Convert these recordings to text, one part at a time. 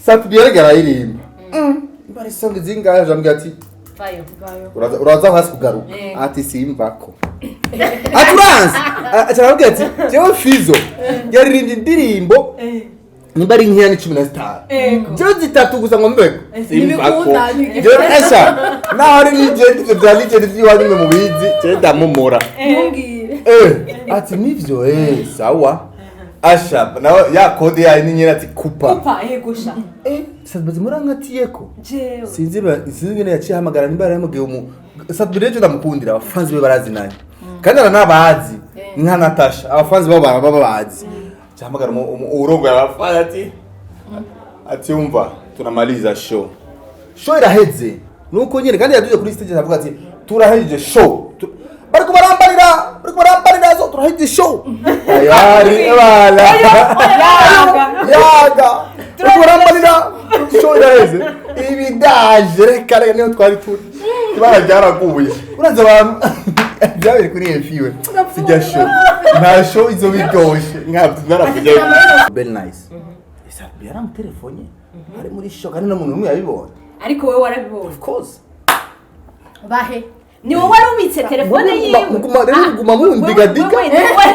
Sat-B yariko araririmba. Bari song zingahe? Jambwira ati Vayo. Uraza hasi kugaruka. Eh. Ati simvako, ati uranzi. Aca arabwira ati jewe Fizo yaririmbye indirimbo nimba ari nkeya ni 15, jewe zitatu gusa ngo mbeko simvako. Ntibikunda. Jewe esha naho ari legend, ivyo vya legend vy'iwanyu mwe mubizi, jewe ndamumura. Ntumbwire. Ati nivyo, sawa. Asha nawe ya code yayo ni nyene, ati kupa. Kupa, yego sha. Sat-B murankatiyeko. Jewe. Sinzi ingene yaciye ahamagara, nimba yaramugiye umu Sat-B. Rero ndamukundira, abafanzi be barazinanye kandi aranabazi nka Natasha, abafanzi babo baba babazi. Ahamagara urongoye abafanzi, ati umva, tunamaliza show, show iraheze. Nuko nyene kandi yaduze kuri stage aravuga ati turahejeje show. Bariko barambarira, bariko barambarira zo turahejeje show tayari bala yaga, bariko barambarira show iraheze. Ibidaje, reka reka, niyo twari turi, ibara ryaraguye. Uraza abantu byabiri kuri efiwe sijya show, nta show izo biryoshe nkabyo naravuye. Bell Nice Sat-B yaramutelefone ari muri show, kandi n'umuntu umwe yabibonye. Ariko wowe warabibonye? Of course. Bahe? Ni wowe wari ubitse telefone yiwe? Muguma rero, muguma mundigadiga, Wewe, wewe.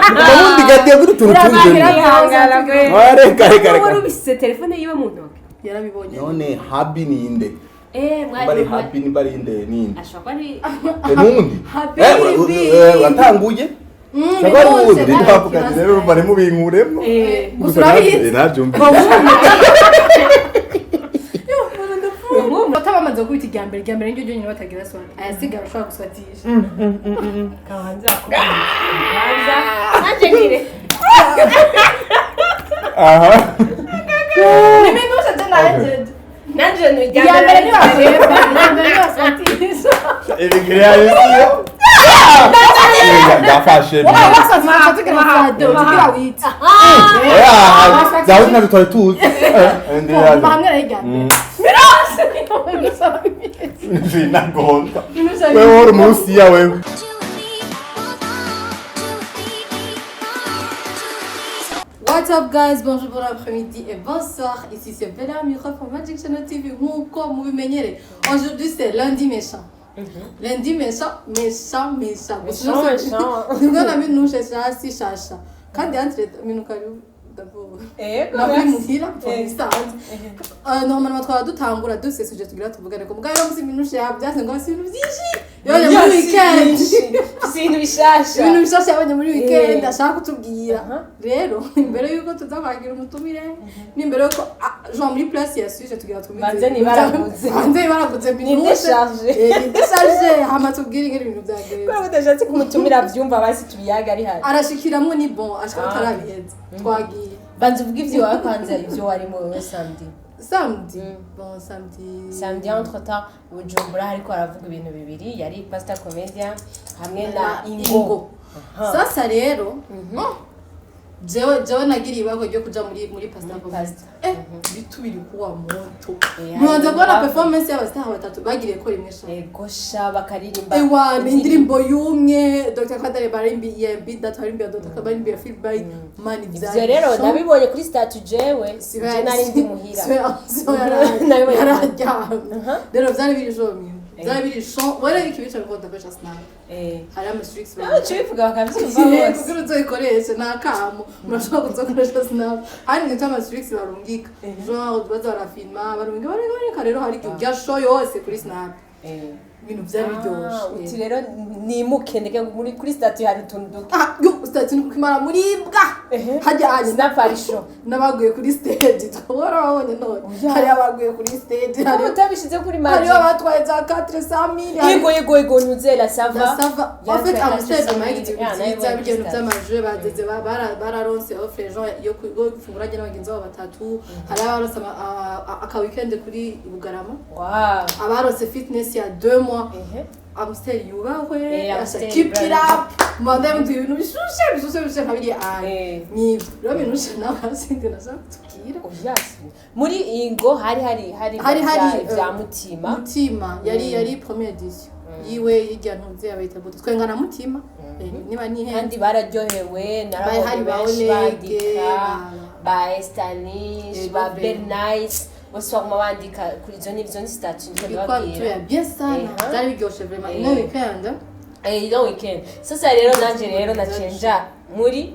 muguma mundigadiga kuri utuntu tundi. Urabihangana gwe. Reka reka. Wowe wari Reka. ubitse telefone yiwe mu ntoki? Yarabibonye. None habi ninde? Mwari Bari habi nimba ari inde, ninde? Ashobora kuba ari Nundi. Habibi. Watanguye. Shaka ari Bose uwundi bari ndavuga ati kibazo. rero urumva ntimubinkuremo. Gusa urabizi. Nabyumvise. Bata bamaze gukubita irya mbere, irya mbere niryo ryonyine batagira swat, ayasigara ushobora guswatisha. Kabanza kabanza nanjye ngire. Aha. Niminusha je nahejeje. Nanjye ni Irya mbere ntibahemba, irya mbere ntibaswatisha. Ibigiriyasiyo ndafashe. Wowe waswatisha tugira swat, tugira wita. Zawe ntabwo twari tuzi. Hamwe na irya mbere mirose. Sinagonda wewe, uri umurusiya wewe. What's up guys, bonjour, bon après-midi et bonsoir. Ici c'est Bella Micro pour Magic Channel TV nk'uko mubimenyere. Aujourd'hui c'est lundi méchant. Lundi méchant, méchant, méchant. Méchant, méchant. Nibwo na minushe hasi shasha. Kandi entre minuka d'abord. Ego. Navuye muhira kuva bisanzwe. Normalement twaba dutangura dufise sujet tugira tuvugane ko mugabo rero musi minushe yabyanse ngo si ibintu byinshi. Yabonye muri weekend. Si ibintu bishasha. Ibintu bishasha yabonye muri weekend ashaka kutubwira. Rero imbere yuko tuza kwakira umutumire n'imbere yuko Jean muri place ya sujet tugira twumvize. Banze nibaraguze. Banze nibaraguze minushe. Ni déchargé. Ni déchargé, hama tubwire ingene ibintu byagenze. Kubera ko udashatse kumutumira byumva, basi tubiyaga ari hari. Arashikiramwo ni bon ashaka Ah. utarabiheza twagiye. Banza uvuge ivyo wawe kwanza, ivyo warimo wewe samedi. Samedi, bon, samedi. Samedi entre temps Bujumbura hariko haravuga ibintu bibiri, yari Pastor Comedian hamwe na Ingo. Aha. Sasa rero, oh, jewe nagiriye ibako ryo kuja muri Pastor Muri Comedy. Pastor. Bitu biri kuwa moto. Mubanza Mubanza kubona performance y'abastar batatu bagiriye ko rimwe sha. Ego sha, bakaririmba. Ewa, ni indirimbo y'umwe Dr. Kadare barimbiye, Bida barimbiye, Dr. barimbiye, Phil man. Ivyo rero nabibonye kuri statut, jewe je nari ndi muhira. Nabibonye. Yararyamye. Rero vyari biri jomye, byari biri chaud. Wera ikibica bikunda gukoresha Snap. Hari ama tricks. Nawe uca ubivuga bakabyumva bose. Kugira uzoyikoreshe ni akamo, murashobora kuzokoresha Snap. Hari ibintu ama tricks barungika, genre baza barafilma, barungika, barungika, barungika. Rero hari igihe urya show yose kuri Snap. Ibintu byari Ah, uti biryoshe. rero nimuke ndeke muri kuri statut hari utuntu duke. Ah, yo statut ni kukimara muribwa hajya hanyuma. Snap hari show. N'abaguye kuri stage twabora babonye none. Oya. Hari abaguye kuri stage, hari Kuba utabishize kuri hariho magic. abatwaye za 400 000. Yego, ntuzera ça va. Ça va. En fait, Amstel Yeah, mayigize nayo byiza ibonye bijya ibintu kuri by'amaje bageze bararonse offre genre yo gufungura n'abagenzi babo batatu. Hari abaronse aka weekend kuri Bugarama. Abaronse fitness ya 2 mois. Amstel yubahwe. Eh, Asha Amstel, keep it brother. up. Manda mu ibintu bishushe bishushe bishushe nka biriya ayi. Ni rero bintu nawe sindi nashaka kutubwira. Oya, muri Ingo hari Hari vya Mutima. Mutima yari première édition yiwe yirya ntuze abayita gute twengana Mutima. Niba nihenze. Kandi bararyohewe. Bari hari Narabonye benshi ba Onege, bandika. Ba Estanish, Yego, ba be. Bernice, bose baguma bandika kuri izo, nivyo ni statut ndiko Ilikuwa ndababwira. tuya bien sana. Byari biryoshe vraiment. Ino weekend. Ino weekend sasa rero nanje rero naciye nja muri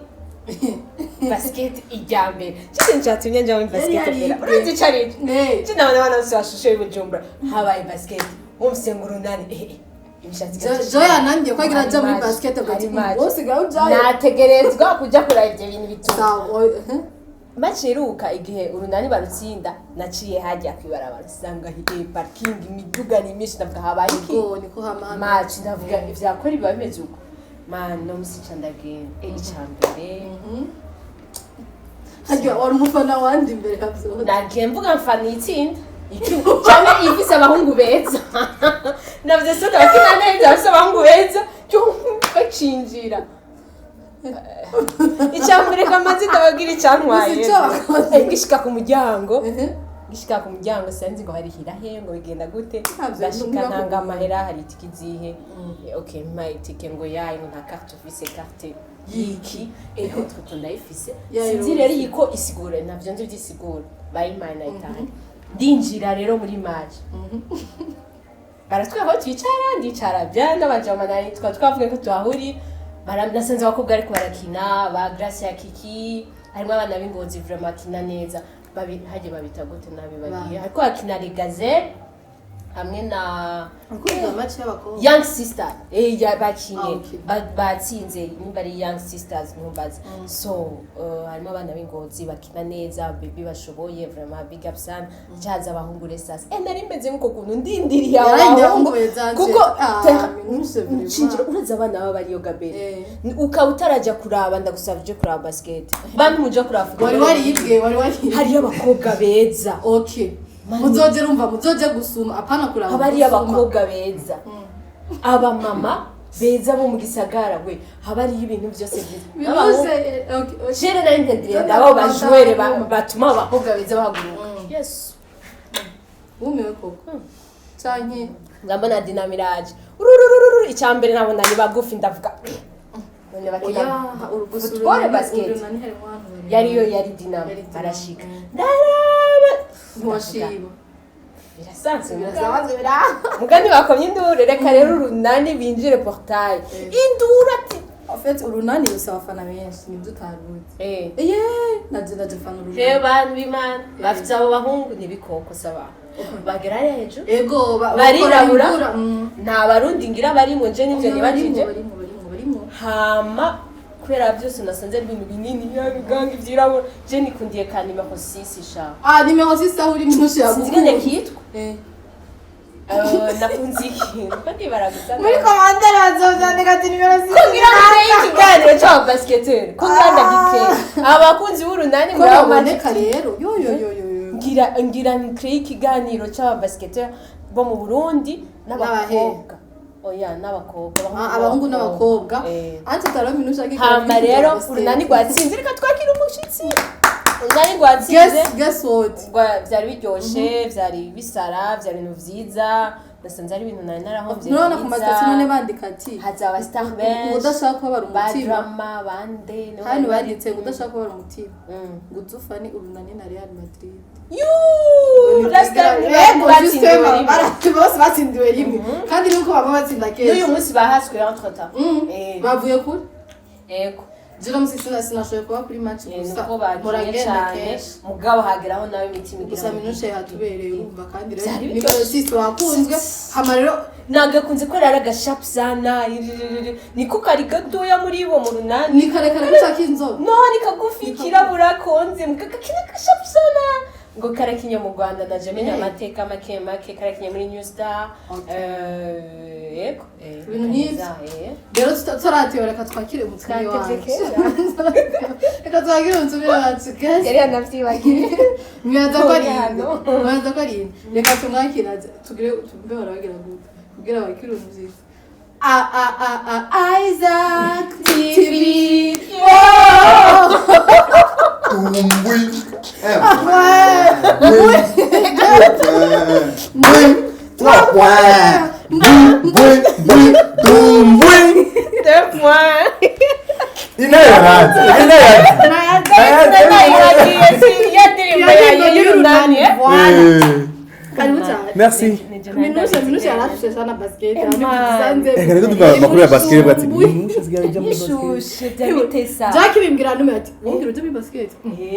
basket ijya mbere. Cyo cyatumye nja muri basket Yari mbere, yaribwe. urazi ico ari cyo? Eh. Cyo nabona abana bose bashushe b'Ibujumbura habaye basket, wumvise ngo urunani, imishatsi igacisha. Joy yanangiye ko agira aja muri Hari match, basket hari ugati match. wose gaho ujayo. Nategerezwa kuja kuraba ivyo bintu bituma Sawa. Match iheruka igihe urunani barutsinda, naciye hajya kwibarabara nsanga hiye parking, imiduga ni myinshi, ndavuga habaye iki? Ubwo niko hama. Match, ndavuga ivyakora biba bimeze uko, man, no musi ca ndagenda, ica mbere Harya wari umufana wandi imbere ya byose? Nagiye mvuga mfana itsinda cyane ifise abahungu beza. Navuze soda bakina neza, bafise abahungu beza, cyo bacinjira. Icya mbere kamaze ndababwira icyantwaye. Uzi icyo wakoze? Ngishika ku muryango, ngishika ku muryango sinzi ngo harihira he, ngo bigenda gute. Ntabyo, ndashika ntibakubwira. ntanga amahera, hari itike izihe? Okay, mpa itike, ngo yayi, ngo nta carte ufise. Carte yiki? Utwo ndayifise. Yayo Sinzi rero iyi ko isigura, ntabyo nzi byisigura, bayimpaye nayitaye. Ndinjira rero muri match, baratwereka aho twicara, ndicara bya n'abajama nari twaba twavuga ko tuhahuri. Nasanze abakobwa ariko barakina ba Grace ya Kiki, harimo abana b'Ingozi vraiment bakina neza. Hagiye babita gute nabibagiye, ariko bakina Les Gazelles hamwe na Ukunda match y'abakobwa? Young Sister, ya bakinye. Ah, okay. Batsinze, nimba ari Young Sisters ntumbaze. So harimo abana b'Ingozi bakina neza, baby bashoboye vraiment, big up sana. Cyaza abahungu resasi, nari meze nk'uko kuntu ndindiriye abo Yararindiriye bahungu. abahungu beza. Kuko Ah, minuse vraiment. ncinjira, urazi abana baba bariyo gabere. Ukaba utarajya kuraba, ndagusaba uje kuraba basket, bantu muje kuraba football. Wari waribwe, wari waribwe. Hariyo abakobwa beza. Okay, muzoje, rumva, muzoje gusuma, apana kuraba. Haba hariyo gusuma. abakobwa beza, abamama beza bo mu gisagara we, haba hariyo ibintu byose byiza. Minuse, okay. Jere nari ndendiriye ndabo bajwere batuma abakobwa beza bahaguruka, yes. Wumiwe koko canke? Ndabona dinamiraje ururururu, icyambere nabona ni bagufi, ndavuga none bakina Oya, gusa football, basket. Urunani harimo abantu babiri. Yariyo yari Dinamo. Yari Dinamo. Barashika, ndaraba. Ntiwashima? Birasanzwe. Birasanzwe, bira Mugani bakomye induru, reka rero urunani binjire portail, induru ati En fait, urunani rusaba abafana benshi, nibyo utaruzi. Iye, naje fana urunani. Rero bantu b'Imana bafite abo bahungu n'ibikoko, saba bagera hariya hejuru. Ego, Barirabura. bakora imvura. Nta Barundi ngira barimo, nje nivyo nibajije. Barimo, barimo, barimo. Hama kubera byose nasanze ari ibintu binini, biganga ivyirabura, je nikundiye ka nimero 6 sha. Ah, nimero 6 aho uri minushe. Sinzi ingene kitwa. Nakunze ikintu ko ndibaraguza. Muri commentaire bazovyandika ati nimero 6. Kugira ngo ikiganiro c'aba basketteur, kugira ndagikeye abakunzi b'urunani Ko muri abo. baboneka rero, yo yo yo yo yo. Ngira nkreye ikiganiro c'aba basketteur bo mu Burundi n'abakobwa, oya, n'abakobwa. Ah, abahungu n'abakobwa. Ante taro minushe akikora. Hama rero urunani rwatsinze, reka twakire umushitsi, urunani rwatsinze. Guess what? Vyari biryoshe, vyari bisara, vyari ibintu vyiza, nasanze ari ibintu nari narahovye. Nurabona ku masitasiyo none bandika ati haza aba star ngo benshi. udashaka kubabara Ba umutima. Drama bande niho Hano bari. banditse ngo udashaka kubabara umutima, ngo uzufane urunani na Real Madrid. Yuuu, last time Yego, batsindiwe justement, rimwe. bose batsindiwe rimwe, kandi nuko baba batsinda N'uyu kenshi. munsi bahaswe entre temps. Bavuye kure. Yego. Jiro musi sinashoboye kuba kuri match gusa Nuko bagiye muragenda cyane kenshi. Mugabo hageraho nawe imitima igira Gusa mu minushe yatubereye, urumva, kandi rero Byari nimero 6 wakunzwe, hama rero nagakunze ko rero agashapu sana niko kari gatoya muri bo mu runani. Ni karekare gusa k'inzobe. No, ni kagufi kirabura konze mukakakina gashapu sana, ngo karakinye mu Rwanda, naje menya amateka make make, karakinye muri New Star. Okay. Yego, Ibintu nk'ivyo. Rero tutaratewe, reka twakire umutumire Twatevye. wacu, reka twakire umutumire wacu. Guess Yari yanavyibagiye. mwibaza ko ari Hano. inde? Mwibaza ko ari inde? Reka tumwakire aze, tugire tumbe barabagira gute kugira bakire umuziki a a a a Isaac TV. Tumbwi. Un, deux, trois points. Deux, deux, deux, tumbwi. Deux points. Inayaranze. Inayaranze. Nayibagiye. Y'urunani, eh? Voilà. Karibu cyane. Merci. Minusha yarashushe sana basket. Man. Reka reka tuvuga amakuru ya basket bati Minusha asigaye ajya muri basket. Ishushe byabitesa. Jack bimbwira ntume ati wongera ujye muri basket.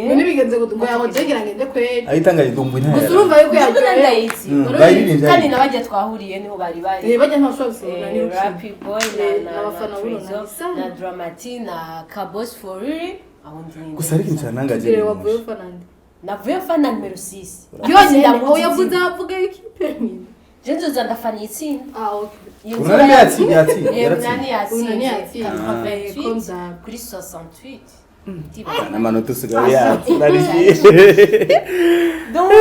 None bigenze ngo ngo yaho jegira ngende kweri. Ayitangaje ndumva Gusa intera. urumva yuko Ndabona yaryohewe. ndayizi. Bayiririmbye. Kandi n'abajya twahuriye niho bari bari. Eh, bajya ntashobora gusohora ni ukina. Rappy Boy na na Abafana na b'urunani. Trezo na Dramati na Kabos for real. Aho ndi. Gusa ariko ikintu cyantangaje Tugere ni wavuye Minusha. ufana nde? Navuye fana nimero 6. Yonyine aho yavuze avuga ikipe nyine. Je nzoza ndafana itsinda. Ah, okay. Iyo Urunani nzoba- yatsinze yatsinze Eh, yaratsinze. Urunani Urunani yatsinze. yatsinze. 88 Comme ça. kuri 68. N'amanota usigaye yatsinze. Donc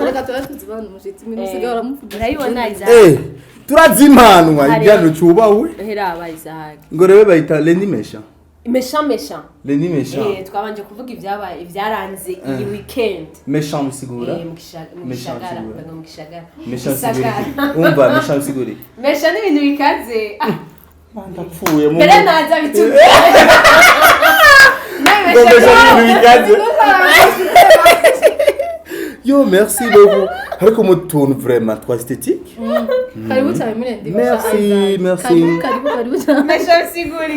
Reka tuba tuzibana umushitsi Minusha usigaye uramuvugisha. urayibona Isaac. Eh, turazimpanwa Hari- ibiganiro cyubahwe. Hera aba Isaac. Ngo rero bayita Lenny Mesha. Méchant méchant. Lenny Mesha. Twabanje kuvuga ibyabaye ibyaranze iyi weekend. Méchant bisigura. Mu Méchant gishagara, bisigura. ngo mu gishagara. Méchant bisigura. Gisagara. Umva méchant bisigura. Méchant ni ibintu bikaze. Ah, Ndapfuye mu. Mbere naza bitubwire. Ngo méchant ni ibintu bikaze. Yo, merci beaucoup. Ariko mu tuntu vraiment twa esthétique. Karibu cyane muri Ndi. Merci, merci. Karibu, karibu, karibu cyane. Méchant bisigura.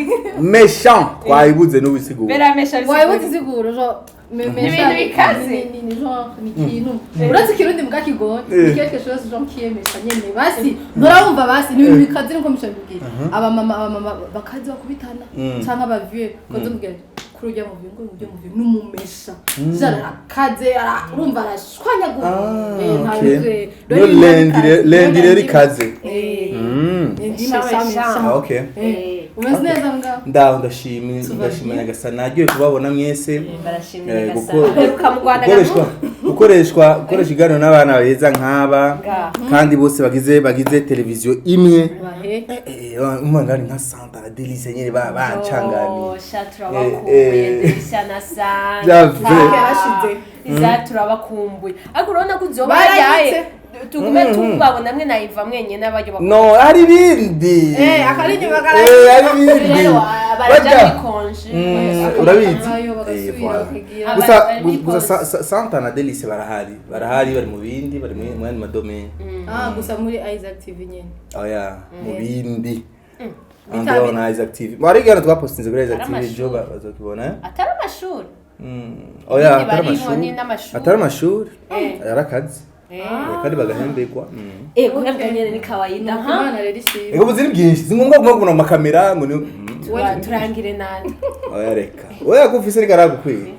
Méchant twayibuze n'ubisigura. Bera méchant bisigura. Wayibuze isiguro genre Ibintu bikaze. ni genre ni ikintu uretse ikirundi mbwa kigoye ni quelque chose genre kiyemesha nyene basi nturabumva basi ni ibintu bikaze niko misha bibwira abamama bakaze bakubitana canke abavieux koze mubwira kuri ujya mu vieux ngo ujya mu vieux n'umumesha genre arakaze urumva arashwanyagura. Ah, Eh, nta okay. bivuye. No lendi rero ikaze. Lendi mesha mesha. Ah, okay. Eh, umeze neza mbwa? Ndaho ndashimye ndashima Nyagasani nagiye kubabona mwese. Barashimira Eh, gasa. Uheruka mu Rwanda gukoreshwa gukoresha iganiro n'abana beza nk'aba Nga. kandi bose bagize televiziyo imwe. Bahe. Umwana nka Santa na Delice nyene bancangamiye. Sha turabakumbuye Delicia na Santa. Bya vrai. Yarashize. Iza turabakumbuye. Ariko urabona ko uzoba Barayitse. yaye. Tugume tubabona mwe na Iva mwenyene n'abaryo bakunda. No, hari ibindi. Akari inyuma Hari ibindi. Rero baraja Bajya. muri konje. Urabizi. Bayo bagasubira Eh, voilà. bakagira. Gusa Abari muri gusa pause. Santa na Delice barahari bari mu bindi bari mu yandi madomene. Ah, gusa muri Isaac TV nyene. Oya, mu bindi. Bita- Andeo na Isaac TV. Mwari gana twapostinze kuri Isaac Ari TV ejo amashuri. bazokibona. Eh? Atari amashuri. Oya, Ibindi atari barimo amashuri. ni n'amashuri. Atari amashuri. Yarakazi. Kandi bagahembegwa. Guhembwa nyene ni kawaida. Ha? Imana rero ishimwe. Ego buziri bwinshi. Si ngombwa kuguma mu makamera ngo ni Turangire nande. Oya reka. Oya kufise rikaragukwiye.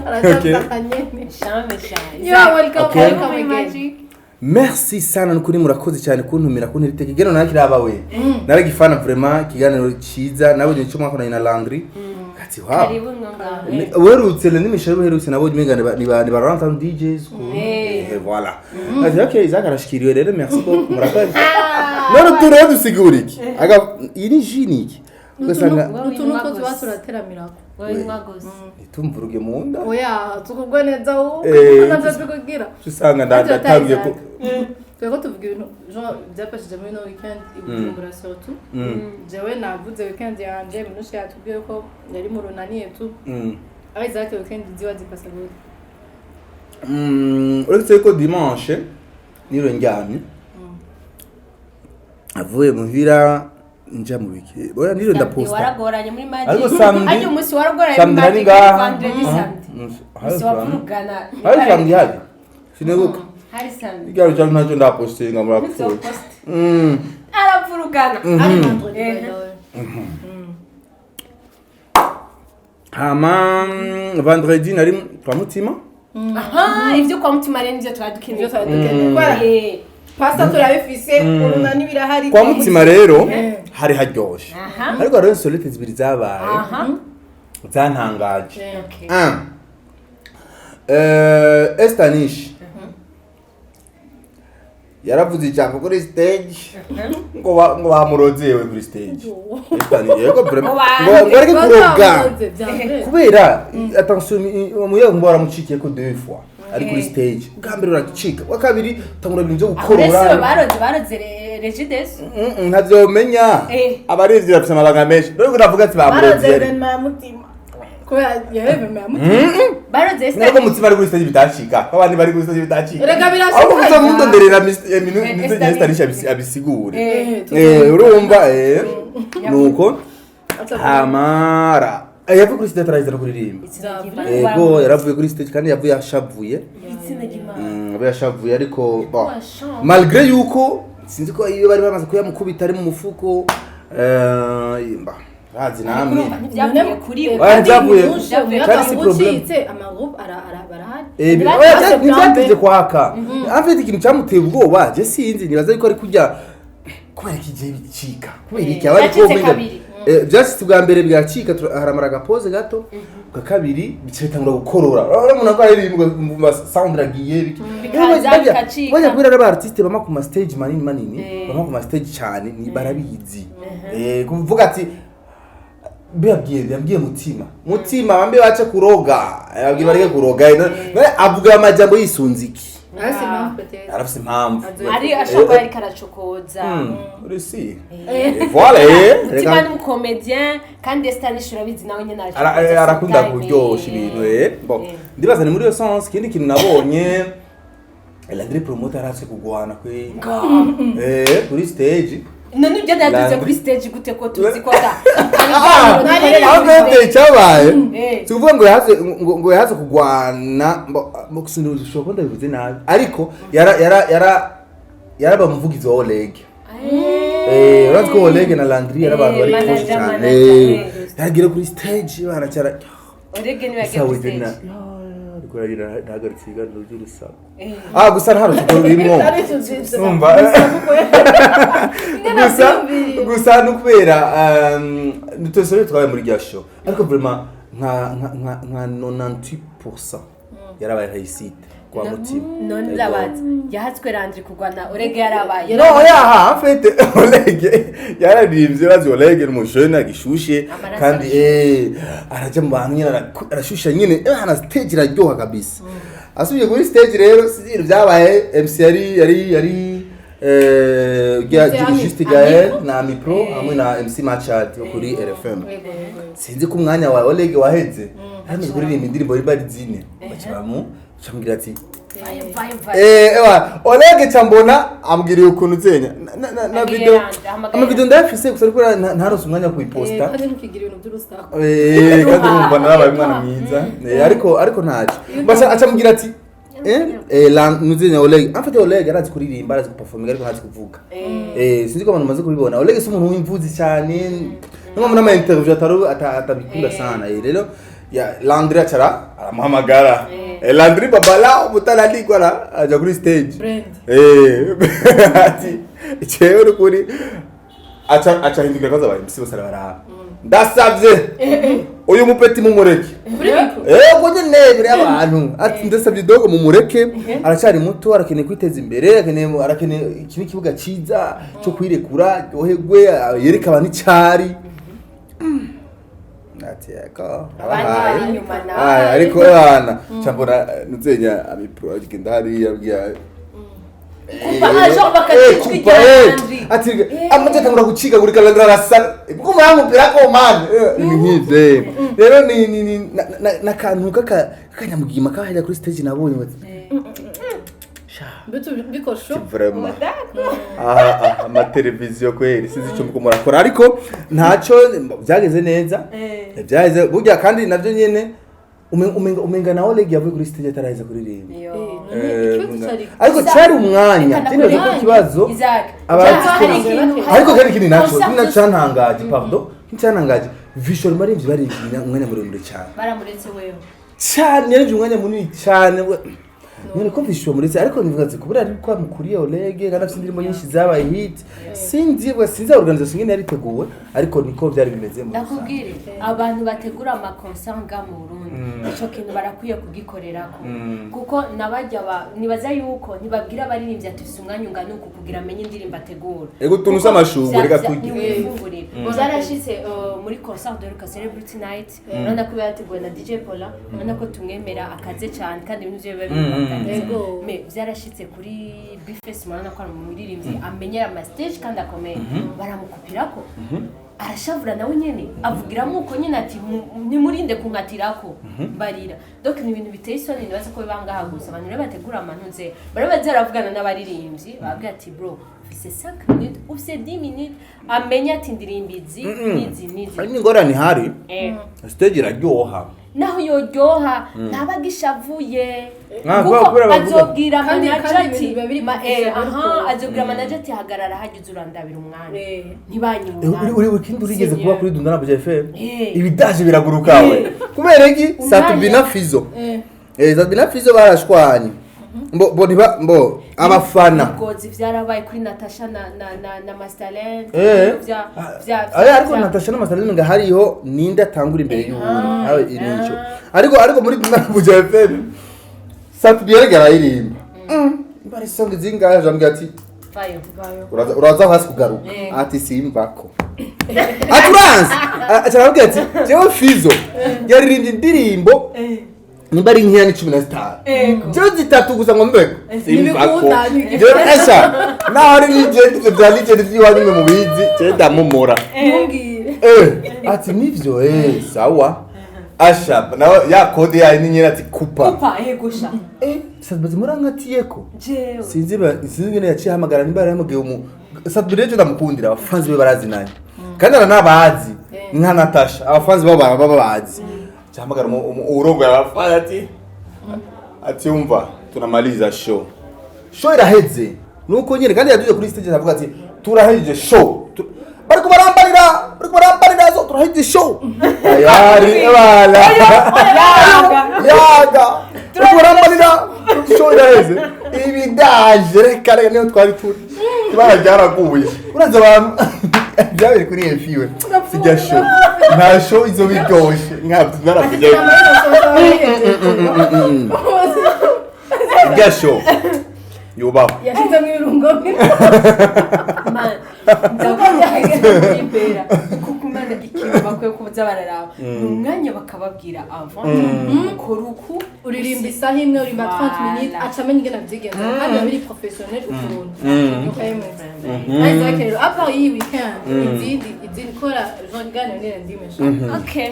Aracafata nyene. Shame shame. You are welcome, Okay. welcome again. Merci sana nukuri murakoze cyane kuntumira kuntera iteka igeno nawe kiraba we naragifana vraiment ikiganiro ciza nabonye icyo mwakoranye na Landry kati wow. Karibu mwonga. Uherutse ni Michel uherutse nabonye umenga ni ba ni ba Rantam DJs ku voilà. Ati okay Isaac arashikiriwe rero merci beaucoup murakoze. None turebe dusigura iki aga iyi ni jini iki ugasanga Utuntu two tuba turateramirako. Wowe nywa gose. ntitumvuruge mu nda. Oya, tukugwe neza wowe. Eh. Navyo tukubwira. Usanga ndatangiye ko Twego tuvuga ibintu genre byafashije muri no weekend i Bujumbura surtout. Jewe navuze weekend yanje Minusha yatubwiye ko yari mu runani et tout. Isaac weekend ziba zipasa gute? Uretse ko dimanche niro ndyamye avuye muhira nja mu biki oya niro ndaposta Waragoranye muri magic. Ariko samedi- Ariko umunsi waragoranye muri samedi nari magic. ngaha. Vendredi samedi. Hari Umunsi wavurugana. hari samedi hari sinibuka Hari samedi. igaro cyane ntacyo ndapostinga murapfuye. Uzopost. Aravurugana. Ari vendredi by the way. Hama vendredi nari kwa Mutima. Aha, ivyo kwa Mutima rero nivyo twari dukeneye. Ivyo twari dukeneye. Kubera Eh. pasta turabifise urunani birahari. Kwa Mutima rero hari haryoshe Aha. ariko hariho insolite zibiri zabaye Aha. zantangaje. Okay. Estanish yaravuze ijambo kuri stage ngo ngo bamuroze yewe kuri stage. Estanish yego vraiment ngo areke kuroga kubera attention muyaga ngo baramucikiye ko deux fois ari kuri stage bwa mbere uracika bwa kabiri utangura ibintu byo Ese gukorora. baroze Regides. Ntavyomenya abarivyi bafise amabanga menshi dore ko navuga ati bamuroze Baroze yari evenement ya Mutima. Kubera yahebe yamutima. Baroze. Nubwo Mutima ari kuri stage bitacika, abandi bari kuri stage bitacika. Erega birashika. Ahubwo muza mundonderera Esther. Esther abisigure. Urumva, nuko hamara yavuye kuri stage atarahiza no kuririmba. Ego, yaravuye kuri stage kandi yavuye ashavuye. Izina ry'Imana. Yavuye ashavuye, ariko bon, Washa. malgré yuko sinzi ko iyo bari bamaze kuyamukubita ari mu mufuko, mba bazi namwe. Ntibyavuye kuri we. Oya, ntibyavuye. Kandi si problème. Ucitse amagroupe barahari. Oya, ntibyatevye kwaka. En fait, ikintu cyamuteye ubwoba je sinzi, nibaza yuko ari kujya kubera iki gihe bicika, kubera iki aba ariko Byacitse umenga- kabiri. Byacitse bwa mbere bigacika, haramara agapoze gato, bwa kabiri bica bitangura gukorora. Urabona umuntu akora aririmba, sound iragiye biki. Bikaza, bigacika. Bajya kubera aba artiste bama ku ma stage manini manini, bama ku ma stage cyane, ni barabizi. Kuvuga ati biyabwiye Mutima bambe bace kuroga, yabwiye bareke kuroga. None avuga amajambo yisunze iki? Arafise impamvu peut-être. Arafise impamvu. Ari ashobora kuba ariko aracokoza. Uri voilà. Mutima ni umucomédien kandi Esther Nish urabizi nawe nyine aracokoza. Arakunda sometime. kuryosha ibintu. Bon, ndibaza ni muri iyo sens. Ikindi kintu nabonye, Landry Promoter aratse kugwana kwe kuri stage. None ibyo yaduze Landry. kuri stage gute ko tuzi ko ta Aho byateye cyabaye, si ukuvuga ngo yahaze ngo yahaze kugwana, ushobora kuba ndabivuze nabi, ariko yara yara yara yaraba umuvugizi wa Oleg. Urazi ko Oleg na Landry ari abantu bari Manager, proche cyane. manager, Yaragiye kuri stage baracyara. Orege niwe yagiye Sawe kuri stage. na ariko yarira ntahagaritse ibiganiro by'urusaku. Gusa nta rusuko rurimo. Umva. Gusa no kubera twese twabaye muri rya show, ariko vraiment nka 98% yarabaye réussite kwa Mutima. None ndabaza, yahatswe Landry kurwana, Orege yarabaye? No, yaha, en fait Oleg yararirimbye. Bazi Oleg ni umujene agishushe. Amaraso Kandi araja mu bantu nyine, arashusha nyine, ana stage iraryoha kabisa. Asubiye kuri stage rero, sinzi ibintu byabaye. MC yari Ami- Juste Gaël na Ami Pro hamwe na MC Machad yo kuri RFM. Sinzi ko umwanya wa Oleg waheze, yaramaze kuririmba indirimbo riba ari zine, baca bamu bacamubwira ati Vayo, vayo, vayo. Ewa, Oleg cambona ambwiriye ukuntu zenya na Abwiriye video Landry, ahamagaye. Ama video ndayafise gusa, ariko ntaronse umwanya wo kuyiposta. Kandi ntukigira ibintu by'urusaku. Kandi urumva narabaye umwana mwiza. Ariko ntacyo basa acamubwira ati nuzenya Oleg. En fait Oleg arazi kuririmba, arazi guperforminga, ariko ntazi kuvuga. Sinzi ko abantu bamaze kubibona, Oleg si umuntu w'imvuzi cyane, niyo mpamvu n'ama interview atari atabikunda sana. Rero ya Landry acara aramuhamagara. Landry babala umutaranikwa la aja kuri stage. Brand. Ati jewe nukuri aca hindukira kwanza, aba MC bose arabaraba, ndasavye uyu mupeti mumureke. Kuri micro. Ko nyene buri abantu ati ndasavye dogo mumureke, aracyari muto, arakeneye kwiteza imbere, arakeneye iki ni ikibuga ciza cyo kwirekura, aryoherwe, yereke abantu icari. Ati yego. Abandi bari inyuma nawe. Ay, ariko bana cambona nuzenya amipro agenda hariya abwira Kupa, genre bakacika kupa, irya Landry. Ati amaze atangura gucikagurika, Landry arasa kuko muramupira ko man ni nk'ivyo rero ni n'akantu k'akanyamugima kahera kuri stage nabonye bati Bitu bikosho. Vraiment, aha amateleviziyo kweri sinzi icyo muko murakora, ariko ntacyo, byageze neza. Byageze burya kandi navyo nyene umenga na Oleg yavuye kuri stage ataraheza kuririmba. Yo. Ikibazo cyari Ariko cyari umwanya Reka cyari nakwereke. ikibazo. Isaac, Aba- hari ikintu Ariko kandi ikindi naco Concert ikindi naco cyantangaje, pardon, ikindi cyantangaje, visual marivyi barivye umwanya muremure cyane. Baramuretse wewe. Cyane, yarivye umwanya munini cyane nyine ko visual muretse, ariko nivuga ati kubera ari kwa mukuriye Oleg kandi afite indirimbo nyinshi zabaye hit, sinzi bwa sinzi organisation nyine yariteguwe, ariko niko byari bimeze muri rusange. Ndakubwire, abantu bategura amaconcert nga mu Burundi, ico kintu barakwiye kugikorerako, kuko nabajya nibaza yuko ntibabwira abaririmbyi ati ufise umwanya ungana uku kugira amenye indirimbo ategura. Ego, utuntu Kuko z'amashugwe, reka turye. niwifungurire. Byarashitse muri concert de Luka Celebrity Night, urabona ko yateguwe na DJ Paula, urabona ko tumwemera akaze cyane kandi ibintu vyiwe biba biri Ego. Mais byarashitse kuri Bface, murabona ko ari umuririmbyi amenyera ama stage kandi akomeye, baramukupirako. Arashavura nawe nyene, avugiramo uko nyene ati: "Nimurinde kunkatirako barira." Donc ni ibintu biteye isoni. Nibaza ko biba ngaha gusa. Abantu rero bategura amantuze bari baza baravugana n'abaririmbyi, bababwira ati: "Bro, ufise 5 minutes, ufise 10 minutes." Amenya ati ndirimba izi n'izi n'izi. Hari n'ingorane ihari. Stage iraryoha. Naho yoryoha, ntaba agishavuye. Ah, Kuko kubera bavuga. azobwira Kandi- manager kandi ati ibintu biba biri professionnel aha, ukuntu. azobwira manager ati: "Hagarara hagize urandabira umwanya, ntibanyime Uri umwanya." uri ikindi urigeze kuba kuri Dunda na Buja FM, ibidaje biraguruka we. Kubera iki? Umwanya. Sat-B na Fizo. Sat-B na Fizo barashwanye. Mbo bo ntiba mbo abafana. Ngozi vyarabaye kuri Natasha na Masterland. Vya vya Aya, ariko Natasha na Masterland nga hariho ninde atangura imbere y'uwundi. Hawe nico. Ariko muri Dunda na Buja FM, Sat-B yariko araririmba. Bari song zingahe, jambwira ati Vayo. Uraza hasi kugaruka. Ati simvako, ati uranzi. Aca ati jewe Fizo yaririmbye indirimbo nimba ari nkeya ni 15, jewe zitatu gusa ngo mbeko simvako. Ntibikunda, Jewe esha naho ari legend, ivyo vya legend vy'iwanyu mwe mubizi, jewe ndamumura. Ntumbwire. Ati nivyo, sawa. Asha nawe ya code yayo ni nyene ati kupa. Kupa, gusha. Sat-B murankatiyeko. Jewe. Sinzi sinzi ingene yaciye ahamagara nimba yaramugiye umu Sat-B rero ndamukundira abafanzi be barazinanye kandi aranabazi. Nka Natasha, abafanzi babo baba babazi. Ahamagara urongoye abafana ati umva, tunamaliza show. Show iraheze nuko nyene, kandi yaduye kuri stage aravuga ati turahejeje show. Bariko barambarira, bariko barambarira zo turahejeje show tayari bala yaga, bariko barambarira show iraheze. Ibidaje, reka reka, niyo twari turi, ibara ryaraguye. Uraza abantu byabere kuri efiwe sijya show, nta show izo biryoshe nkabyo naravuze irya show yubahwe. Yashyizemo ibirungo. Man, ndakunda kuko Imana ikintu bakwiye kuza bararaba ni umwanya bakababwira avant: ukora uku. Uririmba isaha imwe, uririmba 30 Voilà. minutes, aca amenya ingene avyigenza kandi biba biri professionnel ukuntu. Isaac rero, à part iyi weekend, izindi kora genre iganiro nene ndimesha,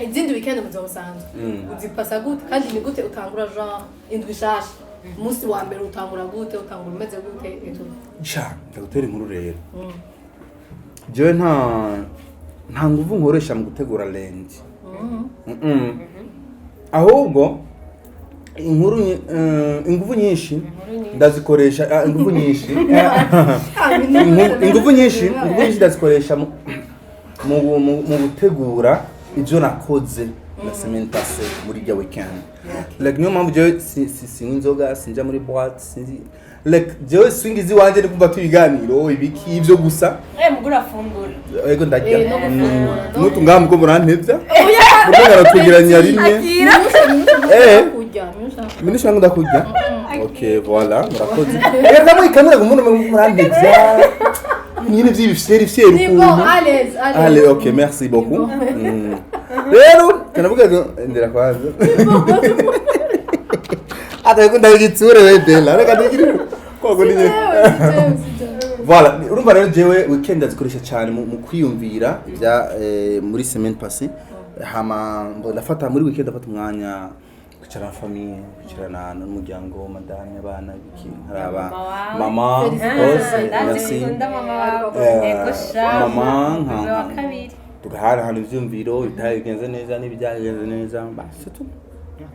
izindi weekend mu buzima busanzwe uzipasa gute? Kandi ni gute utangura genre indwi shasha? Umunsi wa mbere utangura gute? Utangura umeze gute et tout? Sha, ndagutera inkuru rero. Jewe nta nguvu nkoresha mu gutegura lundi. Ahubwo inkuru inguvu nyinshi ndazikoresha, inguvu nyinshi ndazikoresha mu gutegura ibyo nakoze la semaine passée muri rya weekend. Like niyo mpamvu jewe sinywa inzoga, sinja muri boîte, sinzi, like jewe swingizi wanje ni kumva tubiganiro ibiki ibyo gusa. Mugura afungura. Ego, ndarya. No gufungura. Nutu ngaha muko murantevya, muriko aratwegeranya rimwe. Kurya. Minusha yangu ndakurya. Ok, voilà, murakoze. Reka muri kamera ngo umuntu murantevya nyine vy'ibifyeri fyeri Ni bon. ukuntu. Allez, allez. Allez, ok, merci beaucoup. Bon. Rero kanavuga ngo ndera kwanza ata ndagitsure we Bella, reka ndigire kogo ni. Voilà, urumva rero jewe weekend azikoresha cyane mu kwiyumvira ibya muri semaine passée. Hama ngo ndafata muri weekend, ndafata umwanya kwicara na famille, kwicarana n'umuryango, madame, abana, ibiki, nkaraba Mama wawe. mama bose. Ndazi Merci. ukunda mama wawe. Ego sha. Mama Mama wa kabiri. Tugahanahana ivyumviro, ibitagenze neza n'ibyagenze neza, basi tu.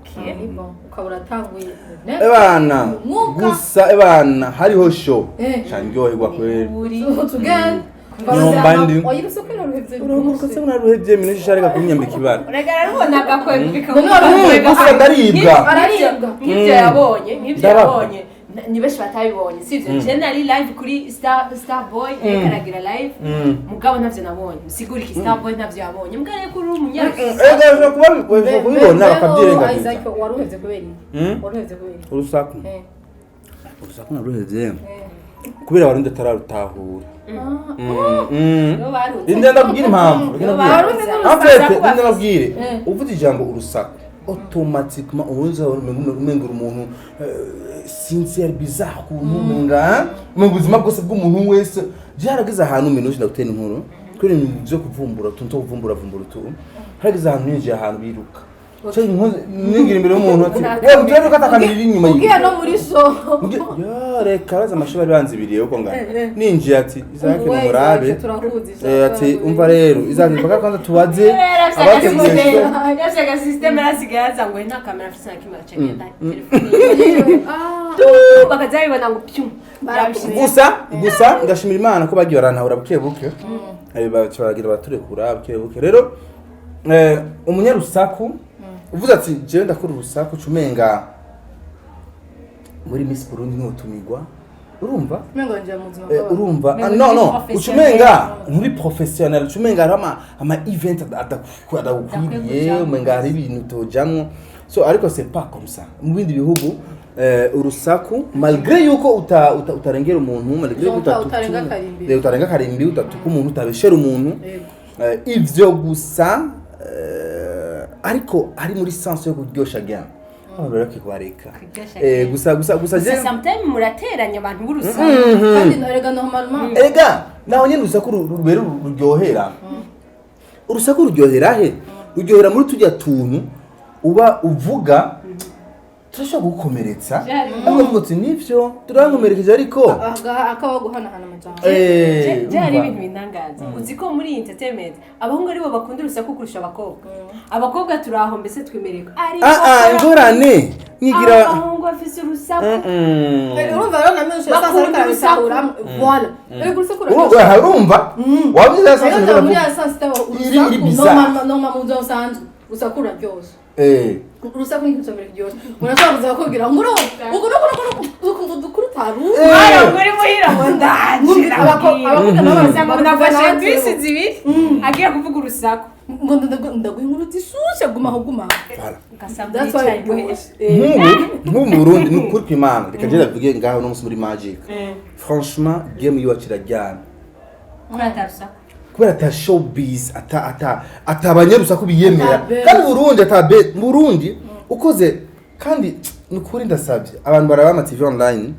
Okay. Ni bon, ukaba uratanguye. Ebana. Umwuka. Gusa ebana hariho show candyoherwa kweli. Uri. Tugende. Nyomba ndi. Wayiruse ko iraruhevye. Urunguruka se muraruhevye minusha, reka kunyambika ibara. Uragara rubona agakwega. Gusa ndaribwa. Araribwa. Nk'ibyo yabonye, nk'ibyo Ndababwa. yabonye. Ni benshi batabibonye, sivyo? Je nari live kuri Star Boy, yariko aragira live, mugabo ntavyo nabonye. Sigura iki? Star Boy ntavyo yabonye, mugabo reko uri umunyarusi. Ega ushobora kuba ushobora kubibona bakabyirengagiza. Isaac, waruhevye kubera iki? Waruhevye kubera iki? Urusaku. Urusaku naruhevye kubera abarundi atararutahura. Nibo barutse. Inde ndakubwira impamvu. Nibo barutse. En fait, Urusaku inde bafise. ndababwire, uvuze ijambo urusaku, automatiquement ubuza umenga umuntu sincere, bizarre ukuntu, umenga mu buzima bwose bw'umuntu wese byarageze ahantu minuje. Ndagutera inkuru kuri Kubera ibintu byo kuvumbura, utuntu two kuvumbura vumbura utu, harageze ahantu ninjiye ahantu biruka. Cyo ningira imbere y'umuntu ati: "Wewe mutwe ko atakamira iri inyuma Ugiye yiwe." no muri show. Ya, reka araza amashuri bari banzibiriye uko ngana. Ninjiye ati: "Isaac, We, mumurabe." Isaac, turakuzi, Isaac, Ati: turakuzi. "Umva rero Isaac, mpaka kwanza tubaze abateguye show." Yafise agasystème, arasigaye aza ngo nta kamera afise na kimwe, acagenda telefone Ah, bakaza babibona ngo pyum, yabishize. Gusa ndashimira Imana ko bagiye barantahura buke buke. Baca baragira baturekura buke buke. Rero umunyarusaku uvuze ati: "Jewe ndakora urusaku", cumenga muri Miss Burundi ntutumigwa, urumva? Umengo nje mu buzima bw'abantu. Urumva. Umengo Ah, no nturi no professionnel. Ucumenga nturi professionnel, ucumenga hariho ama event adakwiriye, kujamwo. umenga hari ibintu utojamwo. So ariko c'est pas comme ça mu bindi bihugu. Urusaku, malgré yuko utarengera umuntu, malgré yuko Utarenga akarimbi. Utarenga akarimbi, utatuka umuntu, utabeshera umuntu. Yego. Ivyo gusa, ariko ari muri sens yo kuryosha game, abantu rero bakwiye kubareka. Kuryosha game. Gusa Gusa je sometimes murateranya abantu b'urusaku. Kandi erega normalement Erega naho nyene urusaku rubera ruryohera. Urusaku ruryohera he? Ruryohera muri tujya tuntu uba uvuga turashobora kugukomeretsa, ariko uvuga uti: "Nivyo, turankomerekeje", ariko akaba guhanahana amajambo. Byari Umva. ibintu bintangaza. Uzi ko muri iyi entertainment abahungu aribo bakunda urusaku kurusha abakobwa? Abakobwa turi aho mbese twemererwa, ariko Ah ah, ingorane nyigira abahungu bafise urusaku. Urumva rero namenyeshe sasa Bakunda ariko urusaku. arabitahura, voilà, erega urusaku Urumva wabize rero sasa. ndaba muri ya sens itaba Iri urusaku bizarre. Normal mu buzima busanzwe urusaku ruraryoshe. Urusaku ni ikintu cya mbere kiryoshye. Umuntu ashobora kuza bakubwira ngo uku nuku nuku nuku, ukumva udukuru utaruzi. Mwana, ngo uri muhira ngo ndaje. Abakobwa nabo Usanga umuntu afashe bavuga bisi zibiri agiye kuvuga urusaku. Ngo ndaguha inkuru zishushe, gumaho gumaho. Voilà. Ugasanga That's why yicaye imuhira. iryoshe. Nk'ubu mu Burundi, ni ukuri kw'Imana, reka ngende ndavuge ngaho no munsi muri Magic, franchement game yiwacu iraryana. Kuri ata rusaku. Kubera ata showbiz, ata abanyarusaku biyemera. Ata buzz. Kandi Burundi ata be mu Burundi ukoze. Kandi ni ukuri ndasabye abantu baraba ama TV online,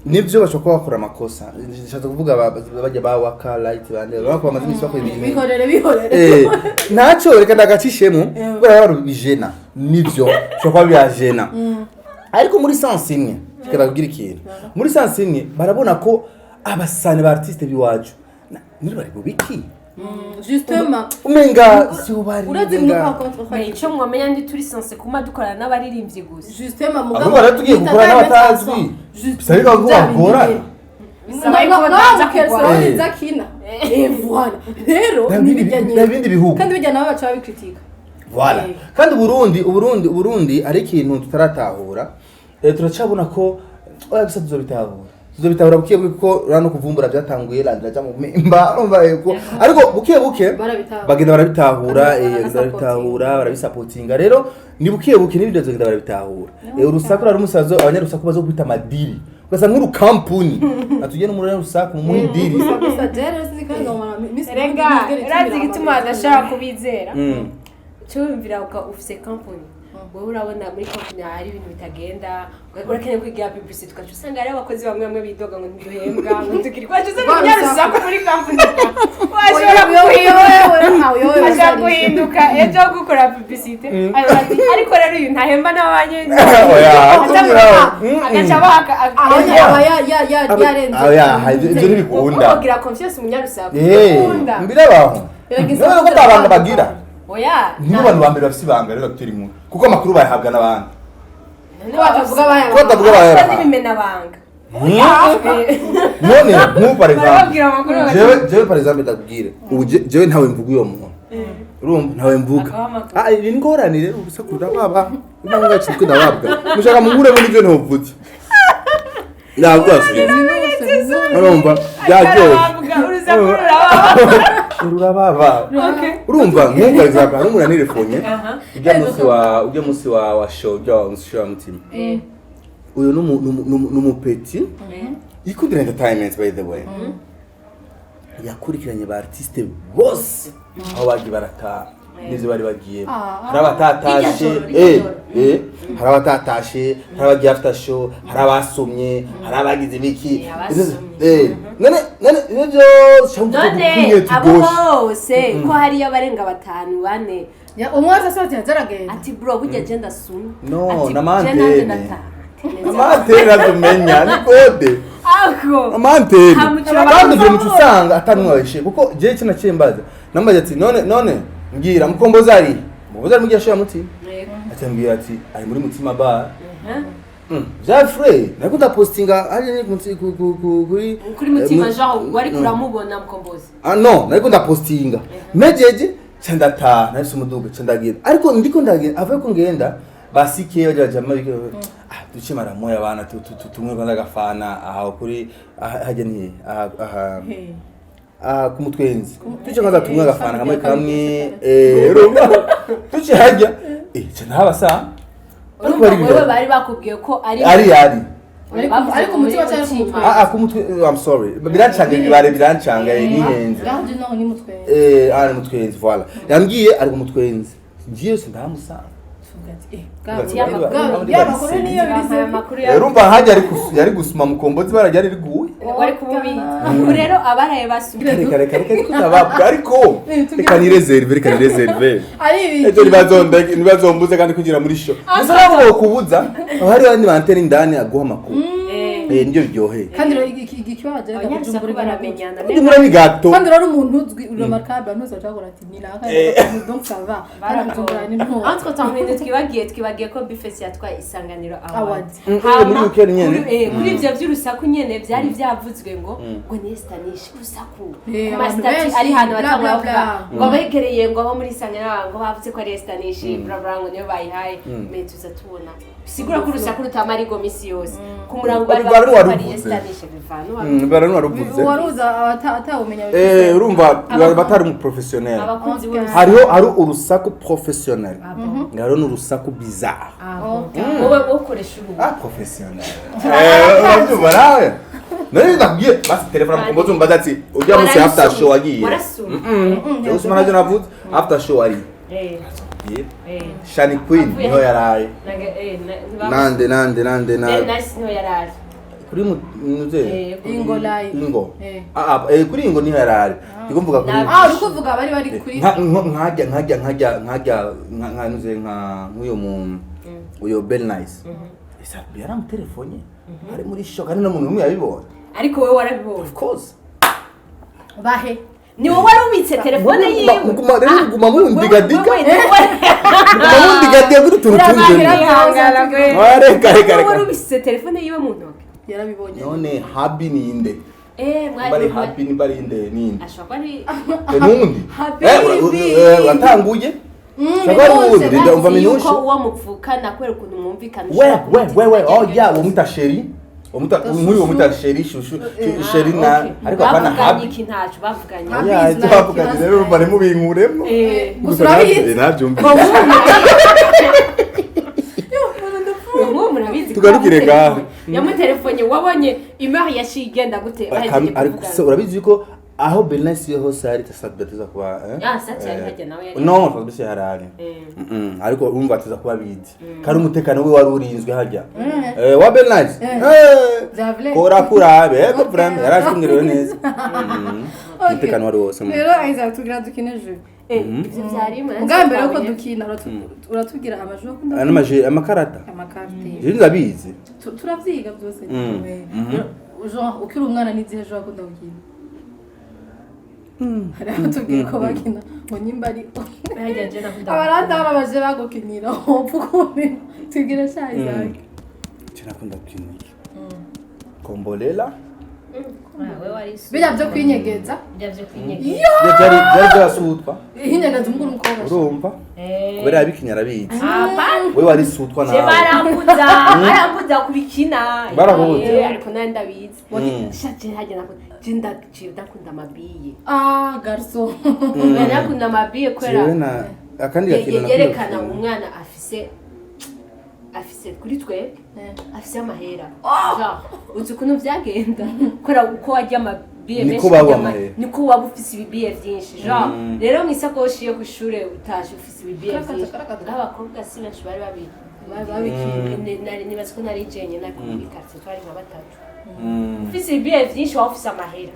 nivyo bashobora kuba bakora amakosa. Nshatse kuvuga bajya ba Waka Light bande bakora, bamaze iminsi bakora ibintu. Bihorere, bihorere. Ntacyo, reka ndagacishemo kubera abantu bijena. Nivyo bishobora kuba biyajena, ariko muri sens imwe, reka ndakubwira ikintu, muri sens imwe barabona ko abasani ba artiste biwacu muri bari bubiki. Justement. Umenga si bari Urazi umenga- muri par contre Mais icyo mwamenya, ndi turi censé kuma dukorana n'abaririmbyi gusa. Justement, mugabo Ahubwo rero tugiye gukora n'abatazwi, bisaba ko bagorana. Bisaba yuko bataza kurwana. Zakina, et voilà rero nibijya nyine. N'ibindi bihugu. Kandi bijya nabo baca babikritika. Voilà. Kandi Uburundi ari ikintu tutaratahura. Turacabona ko oya, gusa tuzobitahura buke buke, kuko urabona no kuvumbura byatanguye landira mu mpimba, urumva yuko ariko buke buke Barabitahura. bagenda barabitahura. Kandi bagenda baranasapotinga. barabitahura, barabisapotinga. Rero ni buke buke n'ibindi bazogenda barabitahura. Urusaku rari umusazo, abanyarusaku bazo kwita amadiri, ugasanga nk'urukampuni atugiye n'umunyarusaku mu idiri. Gusa gusa rero sinzi kandi normal Miss Rega Burundi ntizigera urazi itumira igituma abantu. badashobora kubizera? Cyumvira uka ufise company, wowe urabona muri company hari ibintu bitagenda, urakeneye kwigira publicity, ugaca usanga hariho abakozi bamwe bamwe bidoga ngo ntiduhembwa, ngo ntitugire, ugaca usanga Wa umunyarusaku muri company washobora Oya, oya, guhinduka oya, oya, oya, ashobora guhinduka ejo gukora publicité ayo ati: "Ariko rero uyu ntahemba n'abanyenyeri." Oya. Agaca abaka. Aho aba yarenze. Oya, ibyo ntibikunda. Ugira confiance umunyarusaku Bikunda. Birabaho. Birageza None ko atabanga bagira? Oya. Nibo bantu ba mbere bafise ibanga rero gutera inkuru, kuko amakuru bayahabwa n'abandi. Ko batavuga Ko batavuga bayahabwa. N'ibimenabanga. None nk'ubu par exemple, Barababwira amakuru jewe par exemple ndakubwire ubu, jewe ntawe mvuga uyo muntu, urumva, ntawe mvuga. Akabaha amakuru. Ah, iri ngorane rero, urusaku rurababa, impamvu yacu twe ndababwa mushaka munguremo n'ibyo ntuvuze nabwasubiza, urumva byaryoshye. Urusaku rurababa. Rurababa. Urumva, nk'ubu par exemple hari umuntu yanterefonye ujya munsi wa show, ujya wa show ya mutima. Uyu ni umupeti yikundira entertainment, by the way. Yakurikiranye ba artiste bose aho bagiye barataha n'ivyo bari bagiye, hari abatatashe. Rirya joro, rirya joro. Hari abatatashe, hari abagiye after show, hari abasomye, hari abagize ibiki. Abasomye. None ivyo byose None abo bose ko hariyo abarenga batanu, bane? Ya, umwe wese asohotse yazaragenda. Ati bro, burya je ndasumye. No, Ati, n'ama je nanje antene. ndataha. Ama antenne azumenya ni code. Ako Ama antenne. Hamucura. Kandi ivyo muco usanga atanumwe abishe, kuko jewe icyo naciye mbaza, nambaza ati none mbwira, Mukombozi ari, Mukombozi ari muri show ya Mutima? Yego. Ati mbwira, ati ari muri Mutima Bar. Mhm. Vya free nariko ndapostinga hariya nyene kuri Kuri Mutima. Jean wari kuramubona Mukombozi? Ah no, nariko ndapostinga mejeje, ca ndataha, nahise umuduga, ca ndagenda, ariko ndiko ndagenda, avuye ko ngenda basikiye baja jama, ah, duce mara moya bana, tumwe kwanza agafana aho kuri aha, hajya ni aha, aha aha ku Mutwenzi, duce kwanza tumwe agafana kamwe kamwe, urumva duce hajya, ca ndahabasa. Ariko Urumva bari wewe bari bakubwiye ko ari ari ari Bavuze Ariko ngo Mutima muri cyangwa ku Mutima. Mutwenzi? Ah ah, ku mutwe, I'm sorry, birancanga, ibibare birancanga, nihenze. Gare du Nord ni Mutwenzi. Ari Mutwenzi, voilà, yambwiye ari ku Mutwenzi, ngiye se ndahamusanga. Tuvuga ati Bati, yaba kuri niyo Bampaye biri. amakuru Rero urumva hajya yari gusuma Mukombozi, bara ryari riguye. Wari kumubizi ubu rero abaraye basumye. Reka reka reka, ariko ndababwa, ariko reka ni réserve, reka ni réserve. Ari ibi. Ejo ntibazombuze kandi kwinjira muri show gusa, nabo bokubuza, haba hariho abandi bantera indani aguha amakuru. Nibyo biryoheye. Kandi rero ikibabaje reka Abanyarusaku Bujumbura baramenyana. Bujumbura ni gato. Kandi rero umuntu uzwi, remarquable, abantu bose bacagura ati ni naka, donc ça va, kandi Bujumbura ni nto. Entre temps, ibintu twibagiye ko Bifesi yatwaye Isanganiro Award. Award. Muri weekend nyene. Kuri ivyo vy'urusaku nyene byari byavuzwe ngo ni Estanish urusaku Eh, ku abantu ma statuts benshi, ari hantu bla, batangura bla, bavuga bla. ngo abegereye ngo abo muri Isanganiro ngo bavuze ko ari Estanish, bla bla, ngo niyo bayihaye, mais tuza tubona bisigura ko urusaku rutamara igo misi yose ku murango bari Bari bavuze ko ari waruvuze. Estanish bivana. Bara waruvuze. Waruza atawumenya. Urumva batari mu professionnel. Abakunzi b'urusaku. Hariho hari urusaku professionnel, hariho n'urusaku bizarre. Wowe ukoresha uruhu. Ah, professionnel. Urabyumva nawe, nari ndakubwiye basi telefone Mukombozi, umbaza ati ujya munsi after show wagiye? Warasumye. Usuma navyo navuze, after show ari Shani Queen niho yaraye. Nande nande nande na Nice niho yaraye. Kuri muze. Ingo live. Ingo. Eh. Ah ah, kuri Ingo niho yaraye, ndiko mvuga kuri Ah, uri kuvuga bari bari kuri Nkajya nka nuze nka nk'uyo mu uyo Bell Nice esa yaramutelefone ari muri show, kandi n'umuntu umwe yabibonye. Ariko wowe warabibonye? Of course. Bahe? Ni wowe wari ubitse telefone yiwe? Muguma rero, muguma mundigadiga, Wewe, wewe, muguma mundigadiga kuri utuntu tungene. Reka reka wowe wari reka. ubitse telefone yiwe mu ntoki? Yarabibonye. None habi ninde? Mwari Bari happy nimba ari inde ninde? Ashobora kuba ari Nundi. Habibi. Watanguye. Shaka ari uwundi, ndumva Bazi minushe. yuko uwo mupfukana kubera ukuntu mwumvikana We ushobora we we we, kumwita oh yeah, uwo mwita chéri, uwo mwita nk'uyu, uwo mwita chéri, chouchou, chéri na Okay. ariko apana Bavuganye habi. iki? Ntaco bavuganye. Habi Yeah, is ibyo like bavuganye us. rero urumva ntimubinkuremo. Gusa urabizi. Nabyumvise. Ubu murabizi ko Tugarukire ngaha. yamutelefone, wabonye imari yaciye igenda gute bahejeje Ariko kuvugana? se urabizi ko aho Bernice hose hari Sadbe tuza kuba Ah, Sat yari hajya nawe yari. No, Sadbe yari hari. Ariko urumva tuza kuba bizi kandi umutekano we wari urinzwe hajya wa Bernice Javle. kora kurabe ego vraiment yari afungiwe neza. Umutekano wari wose. Rero Isaac, tugira dukine jeu. Ivyo vyari Ubwa mbere yuko dukina, uratubwira amajwi ukunda. Ano maje amakarata. Amakarte. Je ndabizi. Turavyiga byose. Genre ukiri umwana n'izihe jeu wakunda gukina? Hari abatubwiye ko bakina ngo nyimba ari abarata babaje bagukinira, wopfa ukuntu tubwire sha Isaac. Kinakunda gukina iki? Kombolela. Bijya byo kwinyegeza. Byari byari byasutwa. Ihinyegeza umugore umukobwa. Urumva kubera yabikinya arabizi, we wari sutwa Je nawe. barambuza kubikina. Barakubuza? Ariko nari ndabizi. Sha je hajya nakunda, je ndaciye ndakunda amabiye. Ah, garçon. Ndakunda amabiye kubera Jewe na akandi gakino nakunda yerekana gukina. umwana afise kuri twe afise amahera. Genre, uzi ukuntu vyagenda kubera uko warya amabiye Niko menshi, baba warya amahera. niko waba ufise ibibiye vyinshi. Genre rero mw'isakoshi yo kw'ishure utashe ufise ibibiye Karakata, vyinshi. karakata. Nk'abakobwa si benshi bari babizi. Babikira. Nibaza ko nari jenyine, ariko muri quartier twari nka batatu. Ufise ibiye vyinshi waba ufise amahera,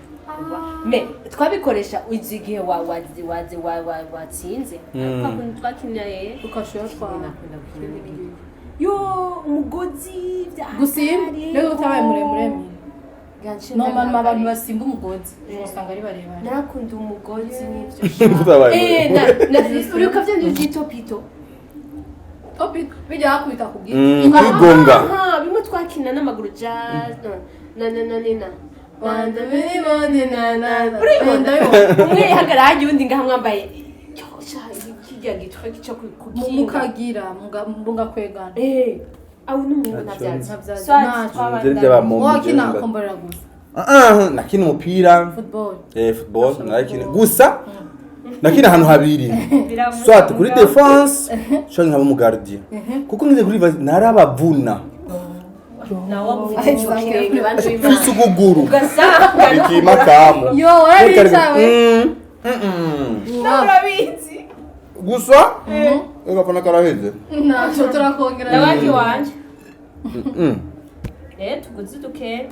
mais twabikoresha uzi igihe watsinze. Kwa kuntu twakinira rero. Ukashobora twara. Nakunda gukina n'ibindi. Yo, umugozi vya Gusimba rero utabaye muremure mwe. Ganje. Normalement abantu basimba umugozi usanga ari barebare. Narakunda umugozi n'ivyo. Utabaye Eh, muremure. uribuka vya bintu vy'itopito? Topi bijya hakubita ku giti. Kwigonga. Aha, bimwe twakina n'amaguru, jazz na na na na na. Wanda bibone na na na. Uribona? Ndabibona. Umwe ihagarara hajya, uwundi ngaha mwambaye. Yo, sha, kirya gitwe cyo kukinga. Mukagira mugakwegana. Eh, aho n'umuntu ntavyazi. Ntavyazi. Swat, Ntaco. twabandanya. By'abamomo. Wakina komborera gusa? Ah, ah, nakina umupira. Football. Eh, football narakina, gusa nakina ahantu habiri, soit kuri défense canke nkaba mu gardien, kuko ngize kuri narabavuna. Nawe wavuze ico kirenge, bantu b'Imana. Mfise ukuguru Ugasanga ikimakamu. Yo, waricawe. Nawe urabizi. Gusa agafana karaheze. Ntacyo, turakongera. Ndabaki wanje. Eh, tuguze duke.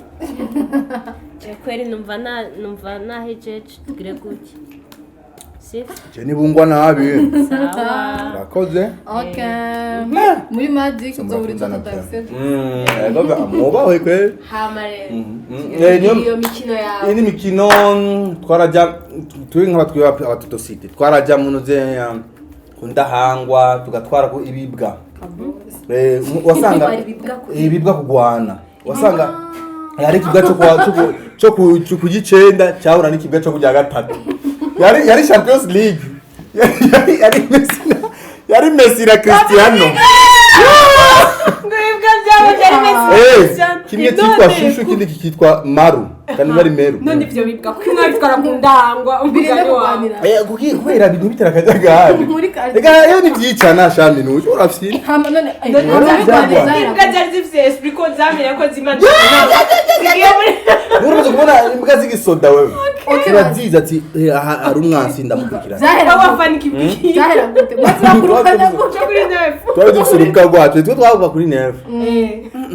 Je kweri numva nahejeje, tugire gutya. Si? Je nibungwa nabi. Sawa. Urakoze. Okay, muri magic uzobura icyo tutagusebye. Mubawe kwe. Hama rero. Eh, iyo mikino yawe. Iyi ni mikino twarajya turi nk'abatwi abatutosite, twarajya mu nuze ku ndahangwa tugatwara ku ibibwa. Eh, wasanga Bitwara ibibwa ibibwa kugwana, wasanga yari ikibwa cyo kwa cyo ku gicenda cyahura n'ikibwa cyo kujya gatatu, yari Champions League, yari Messi na Cristiano. Ngo ibwa byabo byari Messi. Eh, kimwe cyitwa Shushu, ikindi kikitwa Maru, kandi bari Meru. None ivyo bibwa kuko mwabitwara ku ndahangwa Birinde umugani wawe? kurwanira. Eh, kuki kubera ibintu bitera akajagari. Muri quartier. Reka iyo ni byicana shami nuko urafyina. Hama none None None byagwa. Imbwa byari zifise esprit ko zamenya ko zimana zigiye muri Uramaze kubona imbwa z'igisoda wewe? Okay. Ziba zizi ati: "Eh, aha hari umwansi, ndamukurikirana." Zahera gute? Abafana ikibiki. Zahera gute maze bakurukana gute? Cyo kuri nefu. Twari dufise urubwa rwacu, twe twavuga kuri nefu.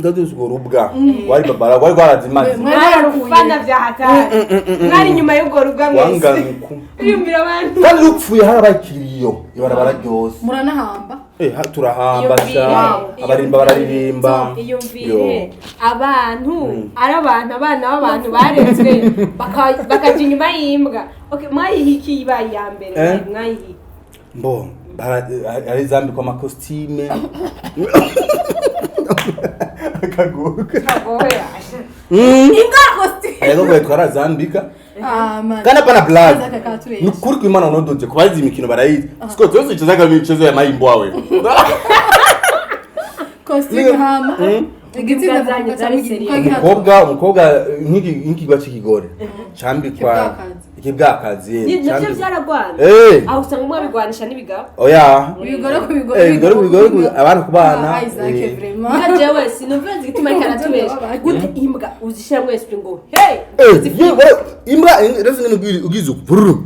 Twari dufise urwo rubwa rwari babara, rwari rwarazimaze. Mwararufana vya hatari, mwari inyuma y'urwo rubwa mwese. Wanganuku. Uriyumvira abantu. Kandi rupfuye harabaye ikiriyo ibarabara ryose. Muranahamba? Eh, turahamba Iyumvire. sha, abarimba bararirimba. Iyumvire abantu ari abantu, abana b'abantu barezwe bakaja inyuma y'imbwa. Okay, mwayihikiye ibaye iya mbere? Eh? Mwayihikiye? Mbo ari zambikwa amakositime akaguka. Ego kwe twarazambika. Ah man. Kandi hapana blague. Aka katuresha. Ni ukuri kw'Imana, unodoje kubazi imikino barayizi. Siko twese tuchezaga michezo ya maimbo wawe. Costume hama igitsina. Imbwa zanyu zari sérieux. Umukobwa nk'ikigwa c'ikigore cambikwa. Ikibwakazi. Ikibwakazi, eh, Navyo cambikwa. vyaragwana. Eh. Aho usanga mwabigwanisha n'ibigabo. Oya. Ibigore ku bigore. Eh, ibigore ku bigore, abana ku bana. Ah, Isaac. Eh. Vraiment. Mbwa jewe sinumva igituma ariko aratubesha. Gute imbwa uzishiramwo esprit ngo hey? Eh, yewe, imbwa rero ngene ugize uku.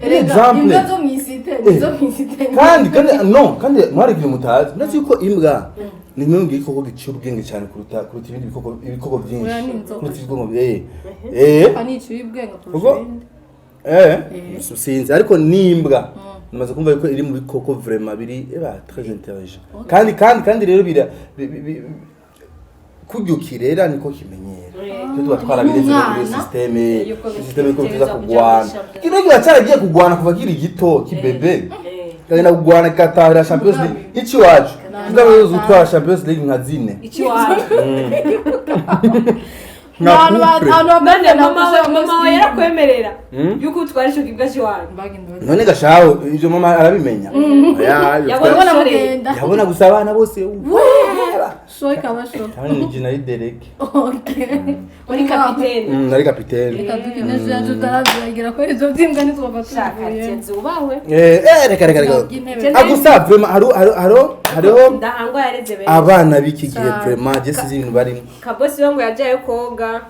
Erega Exemple. imbwa zo mw'isite nizo mw'isite. Kandi no kandi mwarigira mutazi, murazi yuko imbwa ni kimwe mu gikoko giciye ubwenge cyane kuruta ibindi bikoko byinshi. Oya, ni inzoka. Kuruta ibikoko, eh eh. Anica ubwenge kurusha Ubwo- ibindi. Eh, sinzi, ariko n'imbwa namaze kumva yuko iri mu bikoko vraiment biri eba très intelligent, kandi rero bira kurya ukirera niko kimenyera. Twe tuba twarabireze no kuri N'umwana. système Yuko système yuko bitegerezwa tuza kuja kugwana. muri champions. Kino kiba cyaragiye kugwana kuva kiri gito kibebe, kagenda kugwana katahira Champions League iwacu, tuzabazo gutwara Champions League nka zine. Ikiwacu. Nka Abantu couple. abantu None bagenda mama wawe yarakwemerera yuko utwara ico kibwa c'iwanyu? None gashaho ivyo mama arabimenya? Oya, ivyo Yabona Yabona Sorry. mugenda. Yabona gusa abana bose weba. Sho ikaba sho. Kandi ni jina Derek. Okay. Uri kapitene? Nari kapitene. Reka dukine ejo tutarabyagera ko ibyo by'imbwa ntitwaba Shaka tuvuye. zubawe. Eh eh, reka reka reka. By'intebe. Ah, gusa vraiment hariho Ndahangwa yareze benshi. Abana b'iki gihe Sa- vraiment je sinzi ibintu barimo. Kabosi we ngo yajaye koga.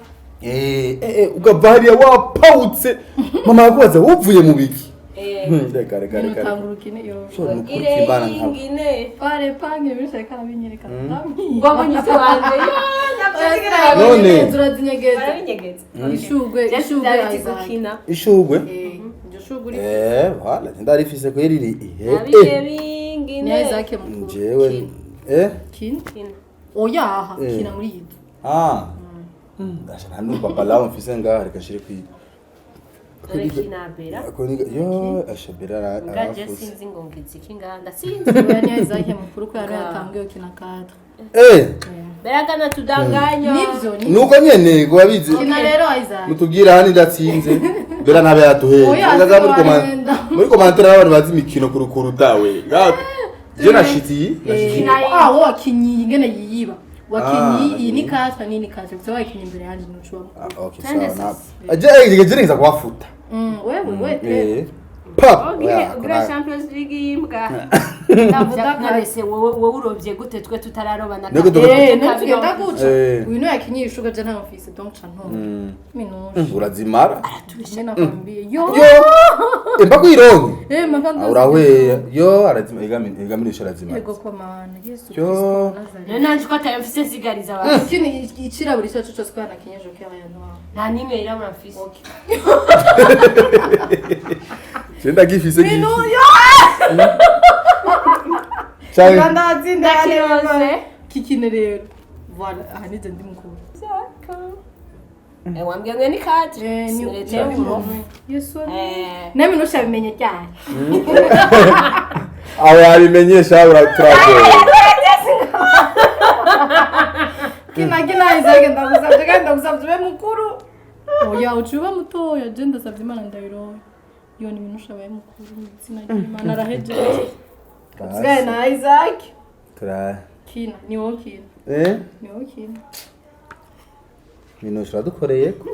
Eh eh eh, ugava hariya wapawutse, mama yakubaza: "Uvuye mu biki?" Reka reka reka. Utangura ukine yo. Ingine. Pare pange ibintu ariko arabinyereka. Wabonye se wanje. None. Turazinyegeza. Barabinyegeza. Ishugwe, ishugwe Isaac. Gukina. Ishugwe. Iryo shugwe uri. Voilà, ndarifise ko riri ihe. Nabije bingine. Ni Isaac mukuru. Jewe Kina. Kina. Oya aha, kina muri iyi. Ah. Ndasha nta papa lawo mfise ngaha reka shire kwi. Kina bera. Yo ashabera Ngaje arafuse. sinzi ngo ngize iki ngaha ndasinzi. Oya ni Isaac mukuru ko yari yatangiye gukina cadre. Beraga natudanganya. Nivyo ni. Nuko nyene ngo babizi. Kina rero Isaac. Mutubwira hani ndatsinze. Bera ntabe yatuheye. Oya, Ngaza muri wenda. muri commentaire abantu bazi imikino kurukuruta we. Ngaho je nashitiye, nashitiye. Ah, wowe wakinyiye ingene yiyiba. Wakinyiye Ah, iyi ni cadre ni ni cadre. Gusa wakinyiye imbere yanje ntucuba mukuru. Ah, okay, sawa na. Je je kubafuta. Wewe we. Pap. Ugura Champions League y'imbwa. Ndavuga Nonese wowe urovye gute twe tutararobana. Niko tuga- Ntugenda guca. Uyu niwe yakinyiye ishuga je ntayo mfise donc ca ntora. Minushe. Urazimara. Mimi nakwambie yo. Yo. Emba kuironke. Makanda. Urahweya. Yo arazima egaminisha arazimara. Yego kwa mana Yesu Yo. Kristo wa Nazareti. None nanje ko atayo mfise nsigariza abantu. Ikindi icirabura icyo cyo cyose nakinye joker ya noir. Nta nimwe yirabura mfise. Je ndagifise giki. Minu yo. Cyane. Ndatsinda Ndakironse. Kikine rero. Voilà, aha nije ndi mukuru. Wambwiye ngo ni cadre. Ni Sinurete uburofu. Yesu. Nami nushabimenye cyane. Aho yabimenyesha uraturagora. Kina kina Isaac ndagusabye kandi ndagusabye ube mukuru. Oya ucuba mutoya je ndasabye Imana ndabiroye. Yo ni minusha abaye mukuru mu izina ry'Imana arahejeje. Usigaye na Isaac. Tura. Kina, ni wowe kina. Ni wowe kina. Minusha uradukoreye ko.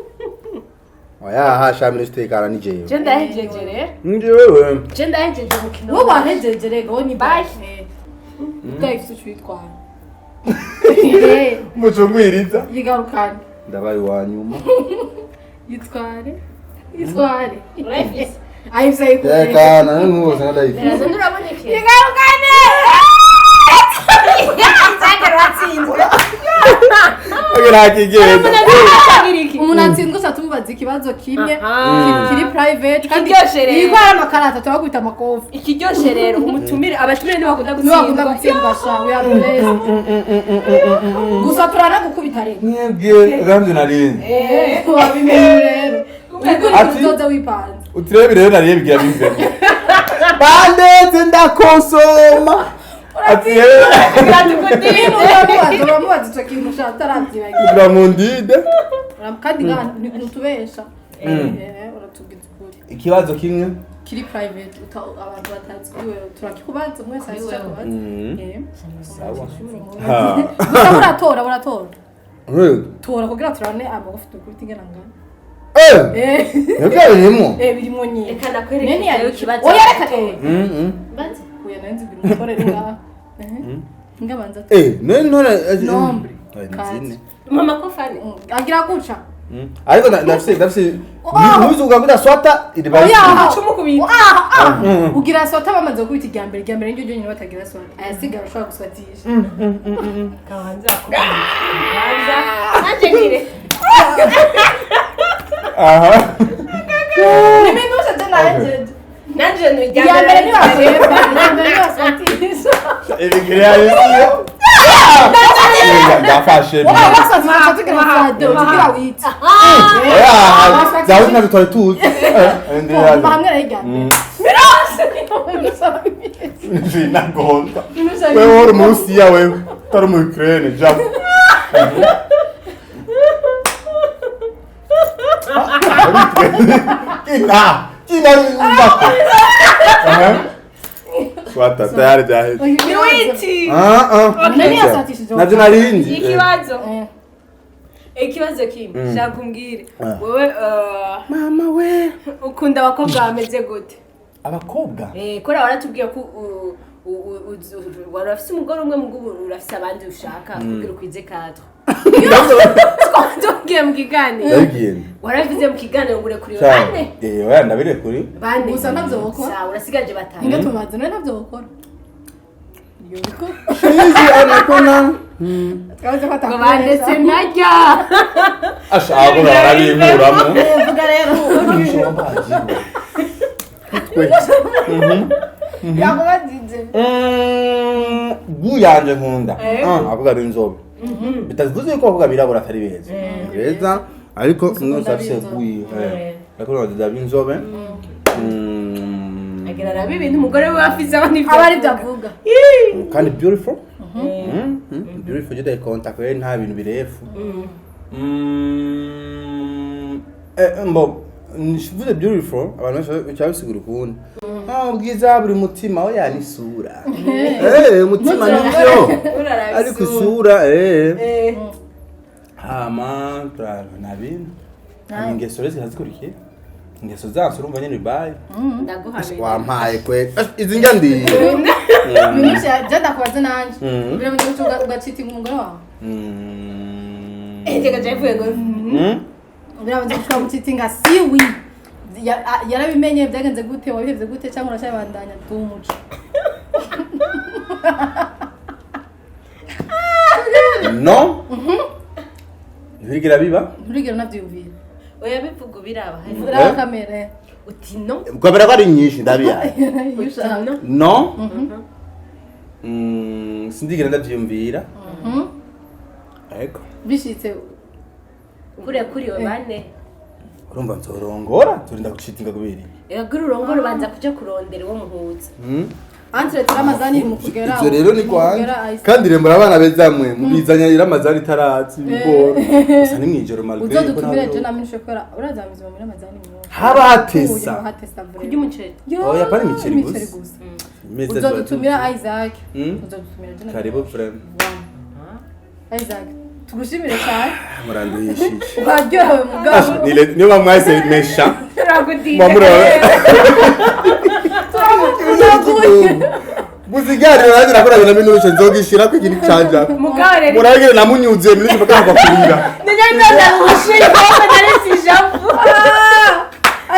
Oya ha minusha tekana ni jewe. Je ndahejeje rero. Njyewe. Je ndahejeje umukino. Wowe wahejeje rega wowe ni bye. Utayifise ucitwara. Mucungwiriza. Yigarukane. Ndabaye wa nyuma. Yitware. Yitware. Urayifise. Ayifise ayikure. Tekana none ndayifise. Beraza nturabonekera. Yigarukane. Isaac aratsinzwe. Ogira kigenda. Umuntu atsinzwe uca tumubaza ikibazo kimwe kiri private kandi Ikiryoshe rero. yitwara amakarata turabakubita amakofi. Ikiryoshe rero umutumire abatumire ntibakunda Niwe bakunda gutsindwa. gutsindwa sha we are blessed. Gusa turanagukubita rero. Mwebwe gambye narinze. Wabimenye rero. Ukuri Ati- uzoza wipanze. Utirebe rero nariye bigira bimvemo. Bandetse ndakosoma. Ati rero Ibintu uramubaza uramubaza ico kintu sha utaravyibagira. kugira ngo ndide. Kandi ngaha ntutubesha. Uratubwiza ukuri. Ikibazo kimwe. Kiri private abantu batazi kuri wewe turakikubaza mwese azi ico akubaza. Sawa. Gusa buratora buratora. Tora kugira turane amagufi dukubita ingana ngana. Nibyo birimo. Birimo nyine. Reka nakwereke Nene rero ikibazo. Oya reka. Mbanze. Oya nanzi biri mukorere ngaha. Ngabanza. None none Nombre. Nzine. Mama ko fane. Agira guca. Ariko ndafise ntuzi ugakuta swata iri bari. Oya. Cumukubita. Ugira swata bamaze gukubita irya mbere irya mbere niryo ryonyine batagira swata. Ayasigara ushobora guswatisha. Kabanza akubita. Nanje ngire. Aha. Niminusha je nahejeje. Nanje ni Irya mbere ntibaswata. Irya mbere ntibaswatisha. Ibigire yabisiyo. Ndafashe. Oya baswatisha tugira swate tugira wite. Oya, zawe ntabwo twari tuzi. Hamwe na irya mbere. Sinagonda. Wewe uri mu Rusiya wewe, utari mu Ukraine, ja. Kina, kina mbako. Swata tayari jaheze. Ni witi. Nani yasatishije? Navyo narinzi. Ikibazo. Ikibazo kimwe. Shaka umbwire. Wewe Mama we. ukunda abakobwa bameze gute? Abakobwa? Kora waratubwiye ko urafise umugore umwe mugubu urafise abandi ushaka kugira ukwize cadre. Tugiye mu kiganiro. Ndabigiye. Warabivuze mu kiganiro ngo urekuriwe bane. Eh, oya, ndabirekuri. Bane. Gusa ntabyo wokora. Sawa, urasigaje batanu. Inga tumaze nawe ntabyo wokora. Yuko. Shizi anakona. Twabuze ko Ngo bandetse ntajya. Ashaka barabinkuramo. Vuga rero. Yakubajije. Guyanje nkunda. Avuga ari inzobe. Bitavuze ko avuga birabura atari beza. Beza ariko umwe usafise guyi. Ariko nabyo inzobe. Agira arabe ibintu umugore we afise aho nibyo. Aba ari byo avuga. Kandi beautiful. Beautiful je ndayikonta kweri nta bintu birefu. Mbo mvuze beautiful abantu benshi babisigura ukundi. Ubwiza buri mutima oya ni isura. Umutima nivyo. Ariko isura hama nabintu. Ingeso rero zikurikiye. Ingeso zacu urumva nyene bibaye. Ndaguhamye. Wampaye kwe. Izi ndya ndiye. Minushe je ndakubaze nanje. Biramuze ugacita umugore wawe. Njye gaje mvuye ngo Biramuze ukamucitinga si oui. Yarabimenye byagenze gute wabihevye gute cyangwa uracyabandanya tumuco. No. Nturigira biba? Nturigira navyumvira. Oya bivuga biraba. Uraba kamera. Uti no. Kamera ko ari nyinshi ndabihaye. No. Sindigira ndavyumvira. Ariko bishitse kure kuri we bane. Urumva nzorongora turinda gucitinga kubiri. Ega urongora ubanza kuja kurondera uwo muhuza. Entre Ramazani mu kugera. Ivyo rero ni kwanje. Kandi rembura abana beza mwe mubizanya Ramazani itarazi bigora. Gusa ni mwijoro malgré. Uzodutumire je namenyeshe ko urazamiza muri Ramazani mu. Haba hatesa. Kurya umuceri. Oya pari imiceri gusa. Uzodutumira Isaac. Uzodutumira je. Karibu vraiment. Isaac tugushimire cyane. Muranduhishije. Waryohewe mugabo. Niyo bamwase mesha. Turagutinde. Muzigari nanjye nakoranye na Minushe nzogishira ko ikintu canja. Mugabo rero. Muragire namunyuze Minushe paka kwa kurira. Nijye ndagushira ko nari sijavu.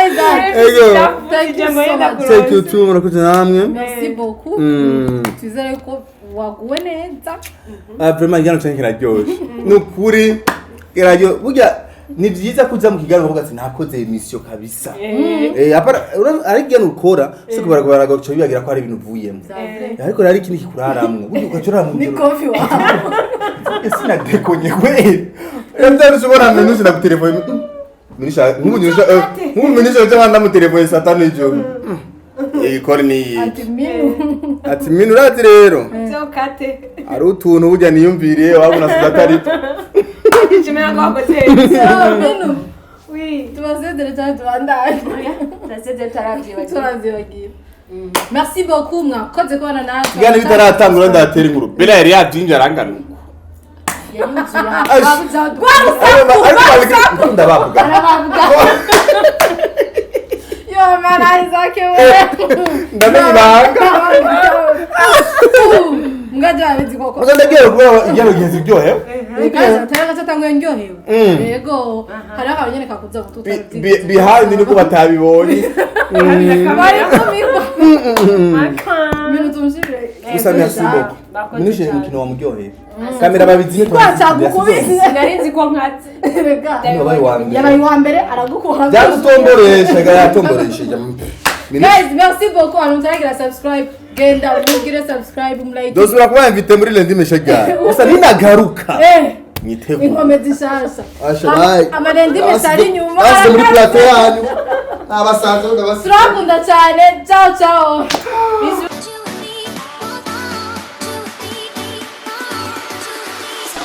Isaac. Ego. Thank you so much. Thank you too murakoze namwe. Merci beaucoup. Twizere ko waguwe neza. Vraiment igihano cyanjye kiraryoshe. Nukuri kiraryo burya ni byiza kuza mu kiganiro ukavuga ati nakoze emission kabisa. Apara ari igihano ukora si kubaragabara gacho bibagira ko hari ibintu uvuyemo. Ariko rari ikindi kikuraramwo. Burya ukacura mu Ni kofi wawe. Ese nadekonye kweli. Ndarushobora ushobora Minushe na telefone. Minushe nk'ubu Minushe cyangwa ndamutelefone saa tanu y'ijoro. Ikora ni Ati minu. Ati minu urazi rero. Zokate. Ari utuntu burya niyumviriye wabona atari. Kimera ko wakoze. Minu. Oui. Tubasezere cyane tubandanye. Turasezere turavyibagiwe. Turavyibagiwe. Merci beaucoup mwakoze kubana natwe. Ikiganiro bitaratangura ndatera inkuru. Bella yari yabyinje arangana. Ariko ndabavuga. Yo mana Isaac we. Ndamenye ibanga. Mwaje abizi koko. Muze ndagiye kuba igihano gihe uryohewe. Atari gato tanguye ndyohewe. Yego hari abanyene kakuza gututa. Behind niko batabibonye. Bari kumirwa. Ibintu tumushimire. Gusa merci beaucoup. Minushe umukino wamuryoheye. Kamera babizimye twacagukubise. Nari nzi ko nkatse. Yabaye wa mbere. Yabaye wa mbere aragukura. Byagutomboresha yatomboresheje. Guys, merci beaucoup. Abantu mutaragira subscribe. Genda mugire subscribe mulike. Dosubira kuba invité muri lundi meshe gare. Gusa ninagaruka. Mwiteguye. Inkome zishasha. Asha bye. Amarendi meshe ari inyuma. Basi muri plateau yanyu. Nabasanze ndabasize. Turakunda cyane. Ciao ciao. Bisous.